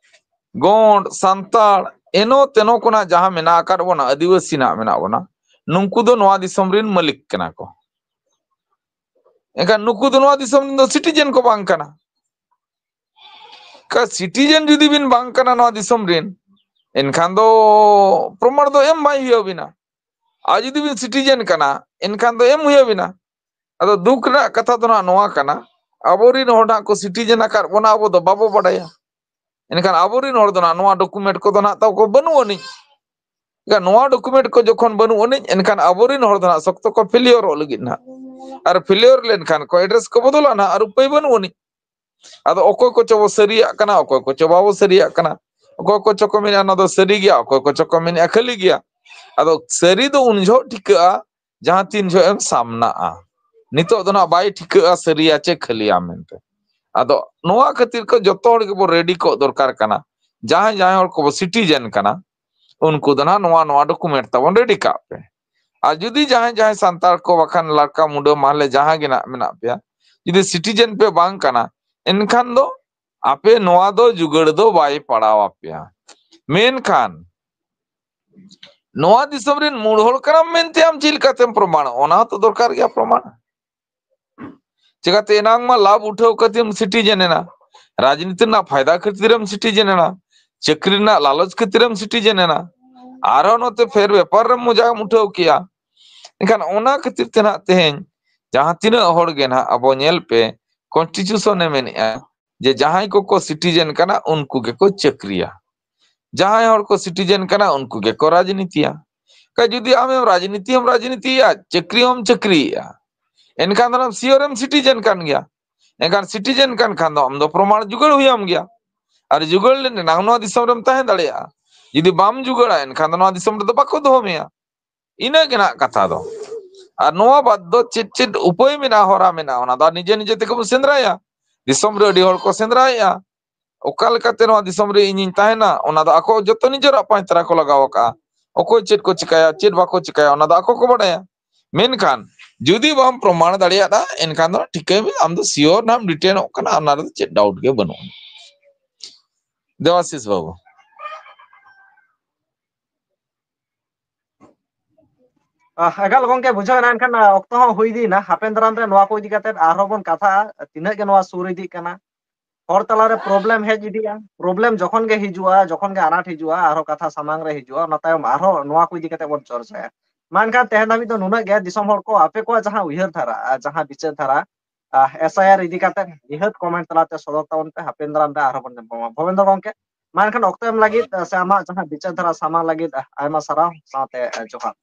ᱜᱚᱸᱰ, ᱥᱟᱱᱛᱟᱲ, ᱮᱱᱚ ᱛᱮᱱᱚ ᱠᱚ ᱱᱟᱦᱟᱜ ᱡᱟᱦᱟᱸ ᱢᱮᱱᱟᱜ ᱟᱠᱟᱫ ᱵᱚᱱᱟ, ᱟᱹᱫᱤᱵᱟᱹᱥᱤ ᱱᱟᱦᱟᱜ ᱢᱮᱱᱟᱜ ᱵᱚᱱᱟ, ᱱᱩᱠᱩ ᱫᱚ ᱱᱚᱣᱟ ᱫᱤᱥᱚᱢ ᱨᱮᱱ ᱢᱟᱹᱞᱤᱠ ᱠᱟᱱᱟ ᱠᱚ᱾ ᱮᱱᱠᱷᱟᱱ ᱱᱩᱠᱩ ᱫᱚ ᱱᱚᱣᱟ ᱫᱤᱥᱚᱢ ᱨᱮᱱ ᱫᱚ ᱥᱤᱴᱤᱡᱮᱱ ᱠᱚ ᱵᱟᱝ ᱠᱟᱱᱟ᱾ ᱠᱟ-, ᱥᱤᱴᱤᱡᱮᱱ ᱡᱩᱫᱤ ᱵᱤᱱ ᱵᱟᱝ ᱠᱟᱱᱟ ᱱᱚᱣᱟ ᱫᱤᱥᱚᱢ ᱨᱮᱱ, ᱮᱱᱠᱷᱟᱱ ᱫᱚ ᱯᱨᱚᱢᱟᱬ ᱫᱚ ᱮᱢ ᱵᱟᱭ ᱦᱩᱭ ᱟᱵᱤᱱᱟ᱾ ᱟᱨ ᱡᱩᱫᱤ ᱵᱤᱱ ᱥᱤᱴᱤᱡᱮᱱ ᱠᱟᱱᱟ, ᱮᱱᱠᱷᱟᱱ ᱫᱚ ᱮᱢ ᱦᱩᱭ ᱟᱵᱤᱱᱟ᱾ ᱟᱫᱚ ᱫᱩᱠ ᱨᱮᱱᱟᱜ ᱠᱟᱛᱷᱟ ᱫᱚ ᱱᱟᱦᱟᱜ ᱱᱚᱣᱟ ᱠᱟᱱᱟ, ᱟᱵᱚᱨᱮᱱ ᱦᱚᱲ ᱱᱟᱦᱟᱜ ᱠᱚ ᱥᱤᱴᱤᱡᱮᱱ ᱟᱠᱟᱫ ᱵᱚᱱᱟ, ᱟᱵᱚ ᱫᱚ ᱵᱟᱵᱚ ᱵᱟᱰᱟᱭᱟ᱾ ᱮᱱᱠᱷᱟᱱ ᱟᱵᱚᱨᱮᱱ ᱦᱚᱲ ᱫᱚ ᱱᱟᱦᱟᱜ ᱱᱚᱣᱟ ᱰᱚᱠᱩᱢᱮᱱᱴ ᱠᱚᱫᱚ ᱱᱟᱦᱟᱜ ᱛᱟᱠᱚ ᱵᱟᱹᱱᱩᱜ ᱟᱹᱱᱤᱡ᱾ ᱮᱱᱠᱷᱟᱱ ᱱᱚᱣᱟ ᱰᱚᱠᱩᱢᱮᱱᱴ ᱠᱚ ᱡᱚᱠᱷᱚᱱ ᱵᱟᱹᱱᱩᱜ ᱟᱹᱱᱤᱡ, ᱮᱱᱠᱷᱟᱱ ᱟᱵᱚᱨᱮᱱ ᱦᱚᱲ ᱫᱚ ᱱᱟᱦᱟᱜ ᱥᱚᱠᱛᱚ ᱠᱚ ᱯᱷᱮᱞᱤᱭᱚᱨᱚᱜ ᱞᱟᱹᱜᱤᱫ ᱱᱟᱦᱟᱜ᱾ ᱟᱨ ᱯᱷᱮᱞᱤᱭᱚᱨ ᱞᱮᱱᱠᱷᱟᱱ ᱠᱚ ᱮᱰᱨᱮᱥ ᱠᱚ ᱵᱚᱫᱚᱞᱟ ᱱᱟᱦᱟᱜ, ᱟᱨ ᱩᱯᱟᱹᱭ ᱵᱟᱹᱱᱩᱜ ᱟᱹᱱᱤᱡ᱾ ᱟᱫᱚ ᱚᱠᱚᱭ ᱠᱚᱪᱚ ᱵᱚ ᱥᱟᱹᱨᱤᱭᱟᱜ ᱠᱟᱱᱟ, ᱚᱠᱚᱭ ᱠᱚᱪᱚ ᱵᱟᱵᱚ ᱥᱟᱹᱨᱤᱭᱟᱜ ᱠᱟᱱᱟ᱾ ᱚᱠᱚᱭ ᱠᱚᱪᱚ ᱠᱚ ᱢᱮᱱᱟ ᱱᱚᱣᱟ ᱫᱚ ᱥᱟᱹᱨᱤ ᱜᱮᱭᱟ, ᱚᱠᱚᱭ ᱠᱚᱪᱚ ᱠᱚ ᱢᱮᱱᱟ ᱠᱷᱟᱹᱞᱤ ᱜᱮᱭᱟ᱾ ᱟᱫᱚ ᱥᱟᱹᱨᱤ ᱫᱚ ᱩᱱ ᱡᱚᱦᱚᱜ ᱴᱷᱤᱠᱟᱹᱜᱼᱟ ᱡᱟᱦᱟᱸ ᱛᱤᱱ ᱡᱚᱦᱚᱜ ᱮᱢ ᱥᱟᱢᱱᱟᱜᱼᱟ᱾ ᱱᱤᱛᱚᱜ ᱫᱚ ᱱᱟᱦᱟᱜ ᱵᱟᱭ ᱴᱷᱤᱠᱟᱹᱜᱼᱟ ᱥᱟᱹᱨᱤᱭᱟ ᱪᱮ ᱠᱷᱟᱹᱞᱤᱭᱟ ᱢᱮᱱᱛᱮ᱾ ᱟᱫᱚ ᱱᱚᱣᱟ ᱠᱷᱟᱹᱛᱤᱨ ᱠᱚ ᱡᱚᱛᱚ ᱦᱚᱲ ᱜᱮᱵᱚ ᱨᱮᱰᱤ ᱠᱚᱜ ᱫᱚᱨᱠᱟᱨ ᱠᱟᱱᱟ᱾ ᱡᱟᱦᱟᱸᱭ ᱡᱟᱦᱟᱸᱭ ᱦᱚᱲ ᱠᱚᱵᱚ ᱥᱤᱴᱤᱡᱮᱱ ᱠᱟᱱᱟ, ᱩᱱᱠᱩ ᱫᱚ ᱱᱟᱦᱟᱜ ᱱᱚᱣᱟ, ᱱᱚᱣᱟ ᱰᱚᱠᱩᱢᱮᱱᱴ ᱛᱟᱵᱚᱱ ᱨᱮᱰᱤ ᱠᱟᱜ ᱯᱮ᱾ ᱟᱨ ᱡᱩᱫᱤ ᱡᱟᱦᱟᱸᱭ ᱡᱟᱦᱟᱸᱭ ᱥᱟᱱᱛᱟᱲ ᱠᱚ ᱵᱟᱠᱷᱟᱱ ᱞᱟᱲᱠᱟ, ᱢᱩᱰᱟᱹ, ᱢᱟᱦᱞᱮ ᱡᱟᱦᱟᱸ ᱜᱮ ᱱᱟᱜ ᱢᱮᱱᱟᱜ ᱯᱮᱭᱟ, ᱡᱩᱫᱤ ᱥᱤᱴᱤᱡᱮᱱ ᱯᱮ ᱵᱟᱝ ᱠᱟᱱᱟ, ᱮᱱᱠᱷᱟᱱ ᱫᱚ ᱟᱯᱮ ᱱᱚᱣᱟ ᱫᱚ ᱡᱩᱜᱟᱹᱲ ᱫᱚ ᱵᱟᱭ ᱯᱟᱲᱟᱣ ᱟᱯᱮᱭᱟ᱾ ᱢᱮᱱᱠᱷᱟᱱ ᱱᱚᱣᱟ ᱫᱤᱥᱚᱢ ᱨᱮᱱ ᱢᱩᱬ ᱦᱚᱲ ᱠᱟᱱᱟᱢ ᱢᱮᱱᱛᱮ ᱟᱢ ᱪᱮᱫ ᱞᱮᱠᱟᱛᱮᱢ ᱯᱨᱚᱢᱟᱬᱚᱜ? ᱚᱱᱟ ᱦᱚᱸᱛᱚ ᱫᱚᱨᱠᱟᱨ ᱜᱮᱭᱟ ᱯᱨᱚᱢᱟᱬ᱾ ᱪᱮᱠᱟᱛᱮ ᱮᱱᱟᱝ ᱢᱟ ᱞᱟᱵᱷ ᱩᱴᱷᱟᱹᱣ ᱠᱟᱛᱮᱢ ᱥᱤᱴᱤᱡᱮᱱ ᱮᱱᱟ, ᱨᱟᱡᱽᱱᱤᱛᱤ ᱨᱮᱱᱟᱜ ᱯᱷᱟᱭᱫᱟ ᱠᱷᱟᱹᱛᱤᱨᱮᱢ ᱥᱤᱴᱤᱡᱮᱱ ᱮᱱᱟ, ᱪᱟᱹᱠᱨᱤ ᱨᱮᱱᱟᱜ ᱞᱟᱞᱚᱪ ᱠᱷᱟᱹᱛᱤᱨᱮᱢ ᱥᱤᱴᱤᱡᱮᱱ ᱮᱱᱟ, ᱟᱨᱦᱚᱸ ᱱᱚᱛᱮ ᱯᱷᱮᱨ ᱵᱮᱯᱟᱨ ᱨᱮᱢ ᱢᱚᱡᱟᱢ ᱩᱴᱷᱟᱹᱣ ᱠᱮᱭᱟ᱾ ᱮᱱᱠᱷᱟᱱ ᱚᱱᱟ ᱠᱷᱟᱹᱛᱤᱨ ᱛᱮ ᱱᱟᱦᱟᱜ ᱛᱮᱦᱮᱧ ᱡᱟᱦᱟᱸ ᱛᱤᱱᱟᱹᱜ ᱦᱚᱲ ᱜᱮ ᱱᱟᱦᱟᱜ ᱟᱵᱚ ᱧᱮᱞ ᱯᱮ, ᱠᱚᱱᱥᱴᱤᱴᱤᱭᱩᱥᱚᱱ ᱮ ᱢᱮᱱᱮᱫᱼᱟ ᱡᱮ ᱡᱟᱦᱟᱸᱭ ᱠᱚᱠᱚ ᱥᱤᱴᱤᱡᱮᱱ ᱠᱟᱱᱟ ᱩᱱᱠᱩ ᱜᱮᱠᱚ ᱪᱟᱹᱠᱨᱤᱭᱟ, ᱡᱟᱦᱟᱸᱭ ᱦᱚᱲ ᱠᱚ ᱥᱤᱴᱤᱡᱮᱱ ᱠᱟᱱᱟ ᱩᱱᱠᱩ ᱜᱮᱠᱚ ᱨᱟᱡᱽᱱᱤᱛᱤᱭᱟ᱾ ᱠᱟ ᱡᱩᱫᱤ ᱟᱢᱮᱢ ᱨᱟᱡᱽᱱᱤᱛᱤ ᱦᱚᱸᱢ ᱨᱟᱡᱽᱱᱤᱛᱤᱭᱟ, ᱪᱟᱹᱠᱨᱤ ᱦᱚᱸᱢ ᱪᱟᱹᱠᱨᱤᱭᱮᱜᱼᱟ, ᱮᱱᱠᱷᱟᱱ ᱫᱚ ᱟᱢ ᱥᱤᱭᱳᱨ ᱮᱢ ᱥᱤᱴᱤᱡᱮᱱ ᱠᱟᱱ ᱜᱮᱭᱟ᱾ ᱮᱱᱠᱷᱟᱱ ᱥᱤᱴᱤᱡᱮᱱ ᱠᱟᱱ ᱠᱷᱟᱱ ᱫᱚ ᱟᱢ ᱫᱚ ᱯᱨᱚᱢᱟᱬ ᱡᱩᱜᱟᱹᱲ ᱦᱩᱭᱟᱢ ᱜᱮᱭᱟ᱾ ᱟᱨ ᱡᱩᱜᱟᱹᱲ ᱞᱮᱱ ᱮᱱᱟᱝ ᱱᱚᱣᱟ ᱫᱤᱥᱚᱢ ᱨᱮᱢ ᱛᱟᱦᱮᱸ ᱫᱟᱲᱮᱭᱟᱜᱼᱟ᱾ ᱡᱩᱫᱤ ᱵᱟᱢ ᱡᱩᱜᱟᱹᱲᱟ, ᱮᱱᱠᱷᱟᱱ ᱫᱚ ᱱᱚᱣᱟ ᱫᱤᱥᱚᱢ ᱨᱮᱫᱚ ᱵᱟᱠᱚ ᱫᱚᱦᱚ ᱢᱮᱭᱟ᱾ ᱤᱱᱟᱹ ᱜᱮ ᱱᱟᱜ ᱠᱟᱛᱷᱟ ᱫᱚ᱾ ᱟᱨ ᱱᱚᱣᱟ ᱵᱟᱫ ᱫᱚ ᱪᱮᱫ ᱪᱮᱫ ᱩᱯᱟᱹᱭ ᱢᱮᱱᱟᱜᱼᱟ, ᱦᱚᱨᱟ ᱢᱮᱱᱟᱜᱼᱟ, ᱚᱱᱟ ᱫᱚ ᱱᱤᱡᱮ ᱱᱤᱡᱮ ᱛᱮᱜᱮ ᱵᱚᱱ ᱥᱮᱸᱫᱽᱨᱟᱭᱟ᱾ ᱫᱤᱥᱚᱢ ᱨᱮ ᱟᱹᱰᱤ ᱦᱚᱲ ᱠᱚ ᱥᱮᱸᱫᱽᱨᱟᱭᱮᱜᱼᱟ᱾ ᱚᱠᱟ ᱞᱮᱠᱟᱛᱮ ᱱᱚᱣᱟ ᱫᱤᱥᱚᱢ ᱨᱮ ᱤᱧᱤᱧ ᱛᱟᱦᱮᱱᱟ, ᱚᱱᱟ ᱫᱚ ᱟᱠᱚ ᱡᱚᱛᱚ ᱱᱤᱡᱮᱨᱟᱜ ᱯᱟᱸᱡᱽ ᱛᱟᱨᱟ ᱠᱚ ᱞᱟᱜᱟᱣ ᱟᱠᱟᱜᱼᱟ᱾ ᱚᱠᱚᱭ ᱪᱮᱫ ᱠᱚ ᱪᱤᱠᱟᱹᱭᱟ, ᱪᱮᱫ ᱵᱟᱠᱚ ᱪᱤᱠᱟᱹᱭᱟ, ᱚᱱᱟ ᱫᱚ ᱟᱠᱚ ᱠᱚ ᱵᱟᱰᱟᱭᱟ᱾ ᱢᱮᱱᱠᱷᱟᱱ ᱡᱩᱫᱤ ᱵᱟᱢ ᱯᱨᱚᱢᱟᱬ ᱫᱟᱲᱮᱭᱟᱜᱼᱟ, ᱮᱱᱠᱷᱟᱱ ᱫᱚ ᱴᱷᱤᱠᱟᱹᱭ ᱢᱮ, ᱟᱢ ᱫᱚ ᱥᱤᱭᱳᱨ ᱱᱟᱢ ᱰᱤᱴᱮᱱᱚᱜ ᱠᱟᱱᱟ, ᱚᱱᱟ ᱨᱮᱫᱚ ᱪᱮᱫ ᱰᱟᱣᱩᱴ ᱜᱮ ᱵᱟᱹᱱᱩᱜᱼᱟ᱾ ᱫᱮᱵᱟᱥᱤᱥ ᱵᱟᱹᱵᱩ᱾ ᱟᱦ, ᱮᱠᱟᱞ ᱜᱚᱝᱠᱮ, ᱵᱩᱡᱷᱟᱹᱣ ᱮᱱᱟ᱾ ᱮᱱᱠᱷᱟᱱ, ᱟ, ᱚᱠᱛᱚ ᱦᱚᱸ ᱦᱩᱭ ᱤᱫᱤᱭᱮᱱᱟ᱾ ᱦᱟᱯᱮᱱ ᱫᱟᱨᱟᱢ ᱨᱮ ᱱᱚᱣᱟ ᱠᱚ ᱤᱫᱤ ᱠᱟᱛᱮ ᱟᱨᱦᱚᱸ ᱵᱚᱱ ᱠᱟᱛᱷᱟᱜᱼᱟ, ᱛᱤᱱᱟᱹᱜ ᱜᱮ ᱱᱚᱣᱟ ᱥᱩᱨ ᱤᱫᱤᱜ ᱠᱟᱱᱟ᱾ ᱦᱚᱲ ᱛᱟᱞᱟᱨᱮ ᱯᱨᱚᱵᱞᱮᱢ ᱦᱮᱡ ᱤᱫᱤᱜᱼᱟ᱾ ᱯᱨᱚᱵᱞᱮᱢ ᱡᱚᱠᱷᱚᱱ ᱜᱮ ᱦᱤᱡᱩᱜᱼᱟ, ᱡᱚᱠᱷᱚᱱ ᱜᱮ ᱟᱱᱟᱴ ᱦᱤᱡᱩᱜᱼᱟ, ᱟᱨᱦᱚᱸ ᱠᱟᱛᱷᱟ ᱥᱟᱢᱟᱝ ᱨᱮ ᱦᱤᱡᱩᱜᱼᱟ, ᱚᱱᱟ ᱛᱟᱭᱚᱢ ᱟᱨᱦᱚᱸ ᱱᱚᱣᱟ ᱠᱚ ᱤᱫᱤ ᱠᱟᱛᱮ ᱵᱚᱱ ᱪᱚᱨᱪᱟᱭᱟ᱾ ᱢᱟ ᱮᱱᱠᱷᱟᱱ ᱛᱮᱦᱮᱧ ᱫᱷᱟᱹᱵᱤᱡ ᱫᱚ ᱱᱩᱱᱟᱹᱜ ᱜᱮ᱾ ᱫᱤᱥᱚᱢ ᱦᱚᱲ ᱠᱚ, ᱟᱯᱮ ᱠᱚᱣᱟᱜ ᱡᱟᱦᱟᱸ ᱩᱭᱦᱟᱹᱨ ᱫᱷᱟᱨᱟ, ᱟᱨ ᱡᱟᱦᱟᱸ ᱵᱤᱪᱟᱹᱨ ᱫᱷᱟᱨᱟ, ᱟ, ᱮᱥ ᱟᱭ ᱟᱨ ᱤᱫᱤ ᱠᱟᱛᱮ ᱱᱤᱦᱟᱹᱛ ᱠᱚᱢᱮᱱᱴ ᱛᱟᱞᱟᱛᱮ ᱥᱚᱫᱚᱨ ᱛᱟᱵᱚᱱ ᱯᱮ᱾ ᱦᱟᱯᱮᱱ ᱫᱟᱨᱟᱢ ᱨᱮ ᱟᱨᱦᱚᱸ ᱵᱚᱱ ᱧᱟᱯᱟᱢᱟ᱾ ᱵᱷᱚᱵᱮᱱᱫᱨᱚ ᱜᱚᱝᱠᱮ, ᱢᱟ ᱮᱱᱠᱷᱟᱱ ᱚᱠᱛᱚ ᱮᱢ ᱞᱟᱹᱜᱤᱫ, ᱟ, ᱥᱮ ᱟᱢᱟᱜ ᱡᱟᱦᱟᱸ ᱵᱤᱪᱟᱹᱨ ᱫᱷᱟᱨᱟ ᱥᱟᱢᱟᱝ ᱞᱟᱹᱜᱤᱫ, ᱟ, ᱟᱭᱢᱟ ᱥᱟᱨᱦᱟᱣ ᱥᱟᱶᱛᱮ, ᱟ, ᱡᱚᱦᱟᱨ᱾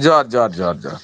ᱡᱚᱦᱟᱨ, ᱡᱚᱦᱟᱨ, ᱡᱚᱦᱟᱨ, ᱡᱚᱦᱟᱨ᱾